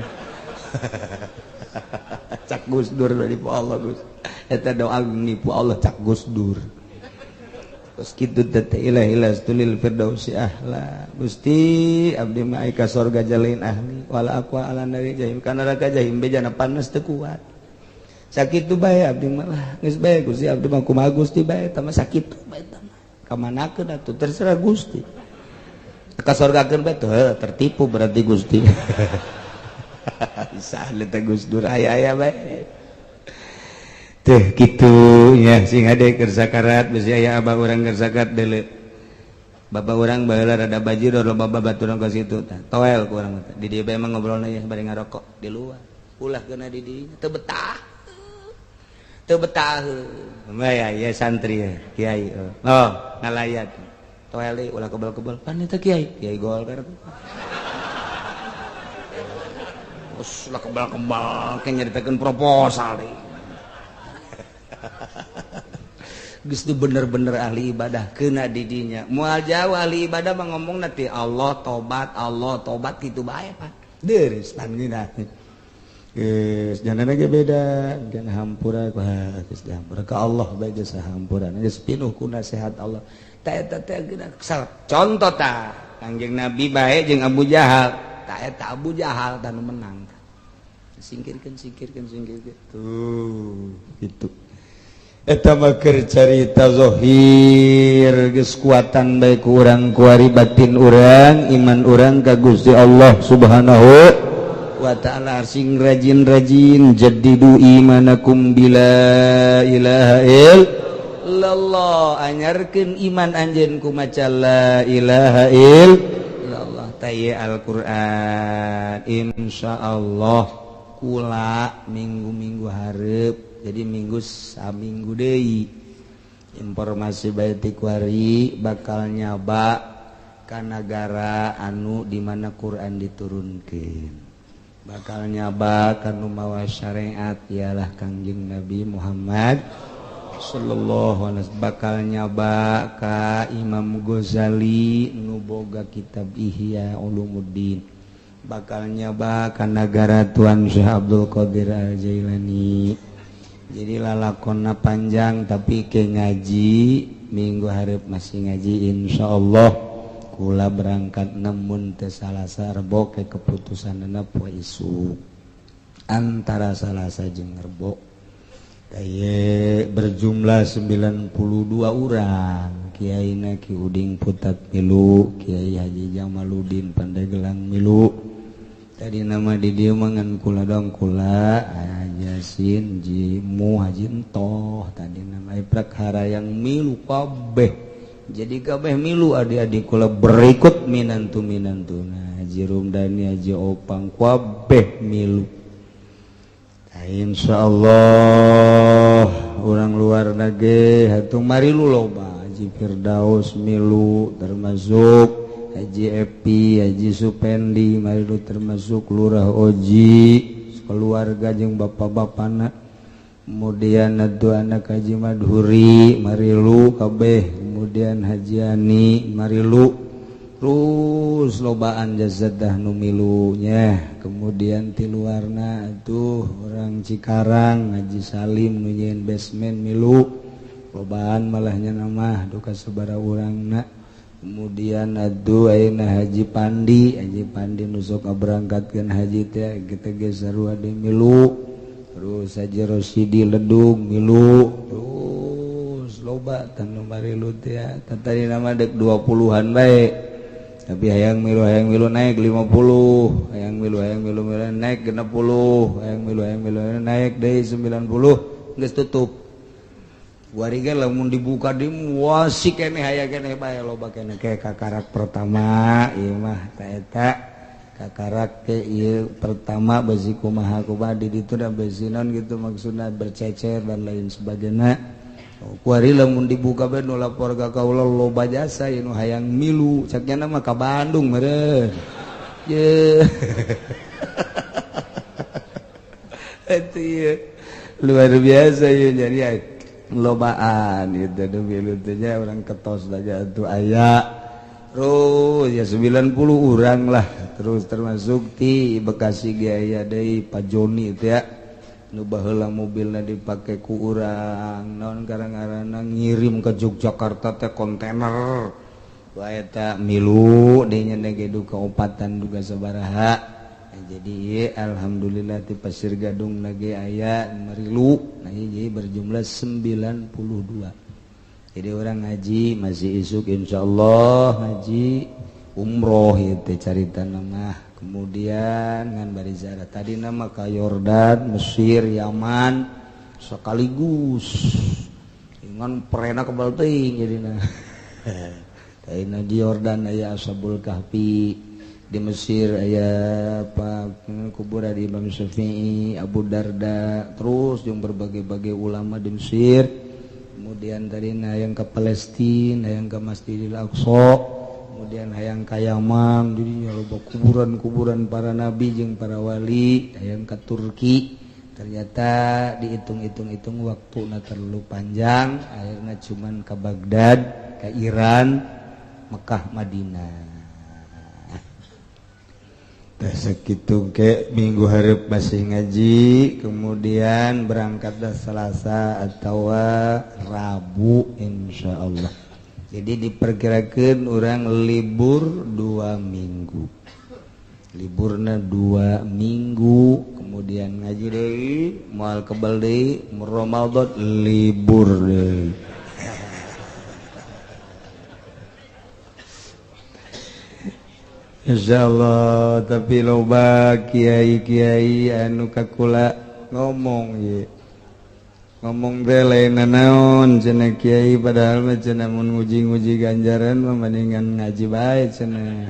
Cak Gus Dur nipu Allah Gus. Eta doa nipu Allah cak Gus Dur. Terus kitu teh ilahi lastulil firdausi ahla. Gusti abdi mah ka sorga jalain ahli wala aqwa ala nari jahim kana neraka jahim bejana panas teu kuat. Sakitu bae abdi mah lah geus bae Gusti abdi mah kumaha Gusti bae tah mah sakitu bae tah mah. Kamanakeun atuh terserah Gusti. Ka sorgakeun bae teu tertipu berarti Gusti. Bisa teh Gus Dur aya-aya bae. Teh kitu nya sing hade keur sakarat bisi aya abah urang keur sakarat deuleu. Bapak urang baheula rada bajidor loba babaturan ka situ tah. Toel ku urang teh. Di dieu bae mah ngobrolna ye bari ngarokok di luar. Ulah keuna di dieu teu betah. Teu betah. Mah ya santri ya, kiai. Oh, ngalayat. Toel deui ulah kebal-kebal. Pan eta kiai, kiai Golkar. Terus ulah kebal-kebal ke nyaritakeun proposal deui. Geus bener-bener ahli ibadah kena didinya moal jauh ahli ibadah mah ngomong nanti Allah tobat kitu bae Pak. Deureuh pan geunah. Geus jangan ge beda geus hampura wah geus dihampura ka Allah bae geus hampura geus pinuh ku nasihat Allah. Ta eta teh geunah contoh tah Kangjeng Nabi bae jeung Abu Jahal. Ta eta Abu Jahal tah nu menang. Singkirkeun singkirkeun singkirkeun tuh gitu. Eta mah keur carita zahir geus kuatan bae ku urang kuari batin urang iman urang ka Gusti Allah Subhanahu wa ta'ala. Sing rajin-rajin jaddidu imanakum bila ilaha illallah, anyarkeun iman anjeun ku maca la ilaha illallah. Tah Al-Qur'an insyaallah kula minggu-minggu hareup, jadi minggu saminggu deui informasi bae ti kuari bakal nyaba ka nagara anu di mana Quran diturunkeun, bakal nyaba ka nu mawa syariat ialah Kangjeng Nabi Muhammad sallallahu alaihi wasallam, bakal nyaba ka Imam Ghazali nu boga kitab Ihya Ulumuddin, bakal nyaba ka nagara Tuan Syekh Abdul Qadir Al-Jailani. Jadi lalakonna panjang tapi ke ngaji minggu hareup masih ngaji insyaallah. Kula berangkat namun teu Salasa Rebo ke keputusanna poe isuk antara Salasa jeung Rebo. Kaye berjumlah 92 orang. Kiai na Ki Uding Putat milu, Kiai Haji Jamaluddin Pandeglang milu. Tadi nama di dieu mah ngan kula dong, kula Yasin Jimu Haji Entoh tadi nama prakara yang milu kabeh. Jadi kabeh milu adik-adik kula berikut minantu minantu. Nah, Haji Rumdani, Haji Opang kabeh milu. Insyaallah orang luar nage hatung marilu loba, Haji Firdaus milu termasuk Haji Epi, Haji Supendi marilu termasuk Lurah Oji keluarga jeung bapak-bapana. Kemudian atuh anak Haji Madhuri marilu kabeh, kemudian Haji Ani marilu, terus lobaan jazadah nu milunya. Kemudian ti luarna atuh orang Cikarang Haji Salim nu nyieun basement milu, lobaan malahnya nama duka sabaraha urangna. Kemudian aduh ayeuna Haji Pandi, Haji Pandi nu sok ngaberangkatkeun haji teh kita ge sarua deui milu. Terus Haji Rosidi Ledung milu, terus loba tanu marilu teh. Tadi nama dek 20-an bae. Tapi hayang milu naik 50, hayang milu naik 60, hayang milu naik deui 90, geus tutup. Kuari ge lamun dibuka di wasi keneh aya keneh bae loba keneh ke kakarak pertama ieu mah ta eta kakarak ke ieu pertama besi kumaha kumaha di ditu da besi naon gitu maksudna bercecer dan lain sebagainya. Kuari lamun dibuka bae nu lapor ka kaula loba jasa ieu nu hayang milu caknya mah ka Bandung meureun. Ye. Eta ieu luar biasa ieu jadi lobaan itu milu teh nya urang ketos saja atuh aya. Terus ya 90 orang lah, terus termasuk ti Bekasi ge aya deui Pak Joni teh ya. Nu baheula mobilna dipake ku urang naon karang-karangna ngirim ke Yogyakarta teh kontainer. Wah eta milu deui nya ge duka opatan duka sabaraha. Jadi alhamdulillah ti Pasir Gadung lagi aya marilu. Nah jadi berjumlah 92. Jadi orang ngaji masih isuk insyaallah ngaji umroh ieu teh carita mah. Kemudian ngan bari ziarah tadi nama ka Yordan, Mesir, Yaman sekaligus. Ngan perena kebal teuing jadina. Tadina di Yordan aya Ashabul Kahfi, di Mesir aya apa kuburan di Imam Syafi'i, Abu Darda, terus jeung berbagai-bagai ulama di Mesir. Kemudian tadi hayang ke Palestina, hayang ke Masjidil Aqsa, kemudian hayang ka Yaman, jadi loba kuburan-kuburan para nabi jeung para wali, hayang ka Turki. Ternyata dihitung-hitung-hitung waktuna terlalu panjang, akhirnya cuman ke Baghdad, ke Iran, Mekah, Madinah. Segitu ke minggu hareup masih ngaji, kemudian berangkat Selasa atau Rabu insyaallah. Jadi diperkirakan orang libur 2 minggu, liburna 2 minggu, kemudian ngaji deui, moal kebal deui, Ramadan libur deui. Insyaallah. Tapi loba kiai-kiai anu kakula ngomong ye. Ngomong teh lain naon cenah kiai, padahal mah cenah mun nguji-nguji ganjaran mah mendingan ngaji bae cenah.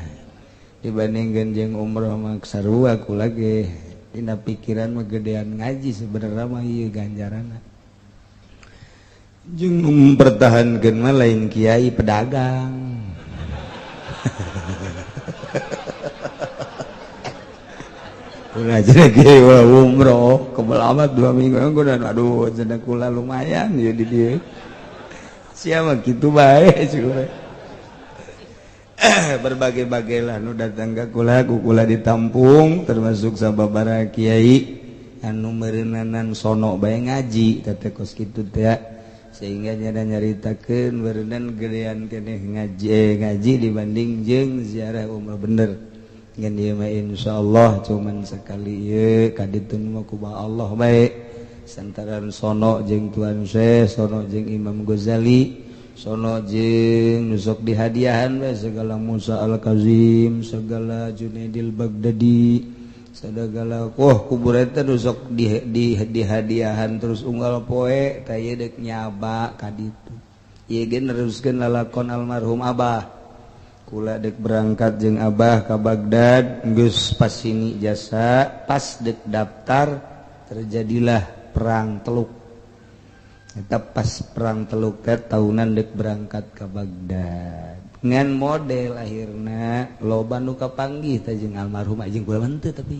Dibandingkeun jeung umroh mah sarua kula ge dina pikiran mah gedean ngaji sebenarnya mah ieu ganjaranna. Jeung mempertahankeun mah lain kiai pedagang. Ulah jadi kiai umroh kebel amat 2 minggu dan aduh cenah kula lumayan ya di dieu. Siapa kitu bae cuy. Berbagai-bagai lah nu datang ka kula, ku kula ditampung termasuk sababaraha kiai anu meureunnanan sono bae ngaji teh kos kitu teh sehingga nyada nyaritakeun meureunnan gedean keneh ngaji ngaji dibanding jeung ziarah umrah bener. Ngan ieu mah insyaallah cuman sekali ieu kaditun mah kumaha Allah bae. Santaran sono jeung Tuan Syekh, sono jeung Imam Ghazali, sono jeung nu sok dihadiahan we segala Musa Al-Kazim, segala Junaidil Baghdadi, segala wah kubur eta nu sok dihadiahan terus unggal poe tah ieu deuk nyaba ka ditu. Ieu ge neruskeun lalakon almarhum Abah. Kula dek berangkat jeung Abah ka Baghdad geus pas sini jasa pas dek daftar terjadilah perang Teluk. Eta pas perang Teluk teh tahunan dek berangkat ka Baghdad. Ngan model akhirna loba nu kapanggih teh jeung almarhum jeung kula mah teu tapi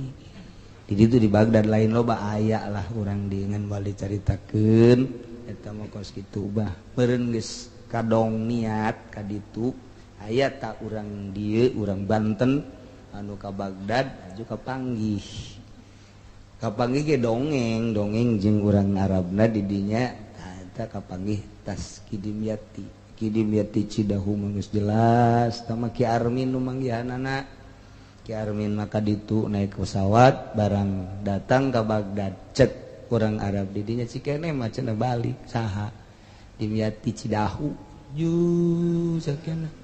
di ditu di Baghdad lain loba aya lah urang di ngan wali caritakeun eta mah kos kitu bah meureun geus kadong niat ka ditu. Aya tak urang dieu urang Banten anu ka Baghdad aju kapanggih. Kapanggih ge dongeng, dongeng jeung urang Arabna di dinya eta kapanggih tas Kidimyati. Kidimyati Cidahu mah geus jelas tah mah Ki Armin nu manggihanana. Ki Armin maka ditu naik pesawat barang datang ka Baghdad cek urang Arab di dinya cikene mah cenah balik saha Dimyati Cidahu. Ju sakiana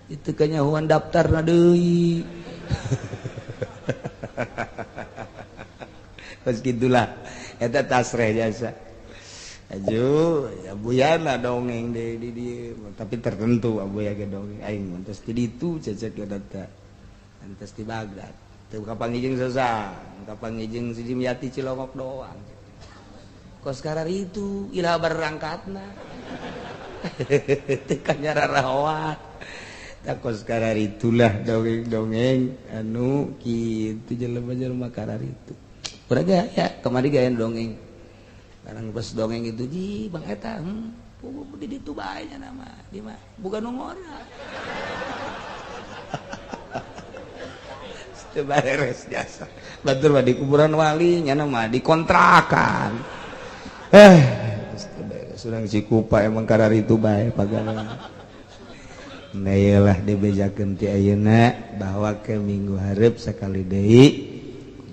itu kanyahuan daftar na deui. Pas gitulah eta tasreh jasa. Aju abuyana dongeng deui di dieu tapi tertentu abuya ge dongeng aing mun tos di ditu cecek eta entos di Baghdad. Teu kapanggih jeung sosang, kapanggih jeung si Dimyati Cilongok doang. Kos karar itu ilah berangkatna. Teu kanyararahoat. Takos karar itulah dongeng-dongeng anu kitu jelema-jelema karar itu. Urang ge aya kamari ge aya dongeng. Barang pas dongeng itu ji Bang eta di ditu bae nya nama di mah bukan nu ngora. Teu beres jasa. Batur mah di kuburan wali nya mah dikontrakan. Teu beres urang Cikupa emang karar itu bae pagawean. Nah iyalah dibejakeun ti ayeuna bahwa ke minggu hareup sakali deui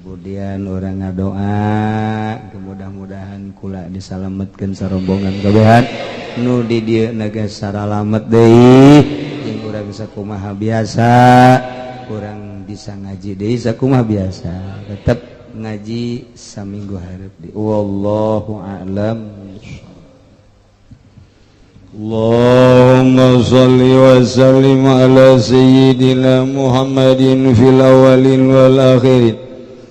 kemudian urang ngadoa mudah-mudahan kula disalametkeun sarombongan kabehan nu di dieu geus saralamet deui jeung urang sakumaha biasa urang bisa ngaji deui sakumaha biasa tetep ngaji saminggu hareup deui wallahu a'lam. Allahumma salli wa sallim ala sayyidina Muhammadin fil awwalin wal akhirin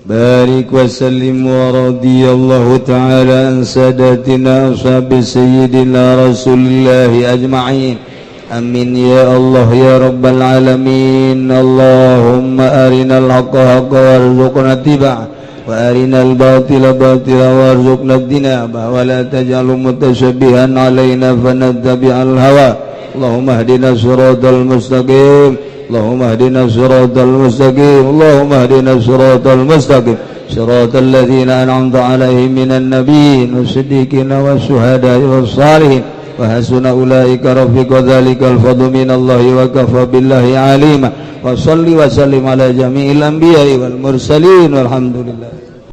barik wa sallim wa radiyallahu ta'ala an sadatina ashabi sayyidina rasulillahi ajma'in amin ya Allah ya rabbal alamin. Allahumma arinal haqqa haqqa warzuqna ittiba'ah wa arinal batila batila warzuqna ijtinabah wa la taj'al mutashabbihan alaina fanattabi'al hawa. Allahumma hdina siratal mustaqim. Allahumma hdina siratal mustaqim. Allahumma hdina siratal mustaqim siratal ladzina an'amta alaihim minan nabiyyin wasiddiqina wasyuhada'i wassalihin wa hasuna ulaika rafiqa dzalikal fadlu minallahi wa kafa billahi alima. Wa salli wa sallim ala jami'il anbiya'i wal mursalin walhamdulillah.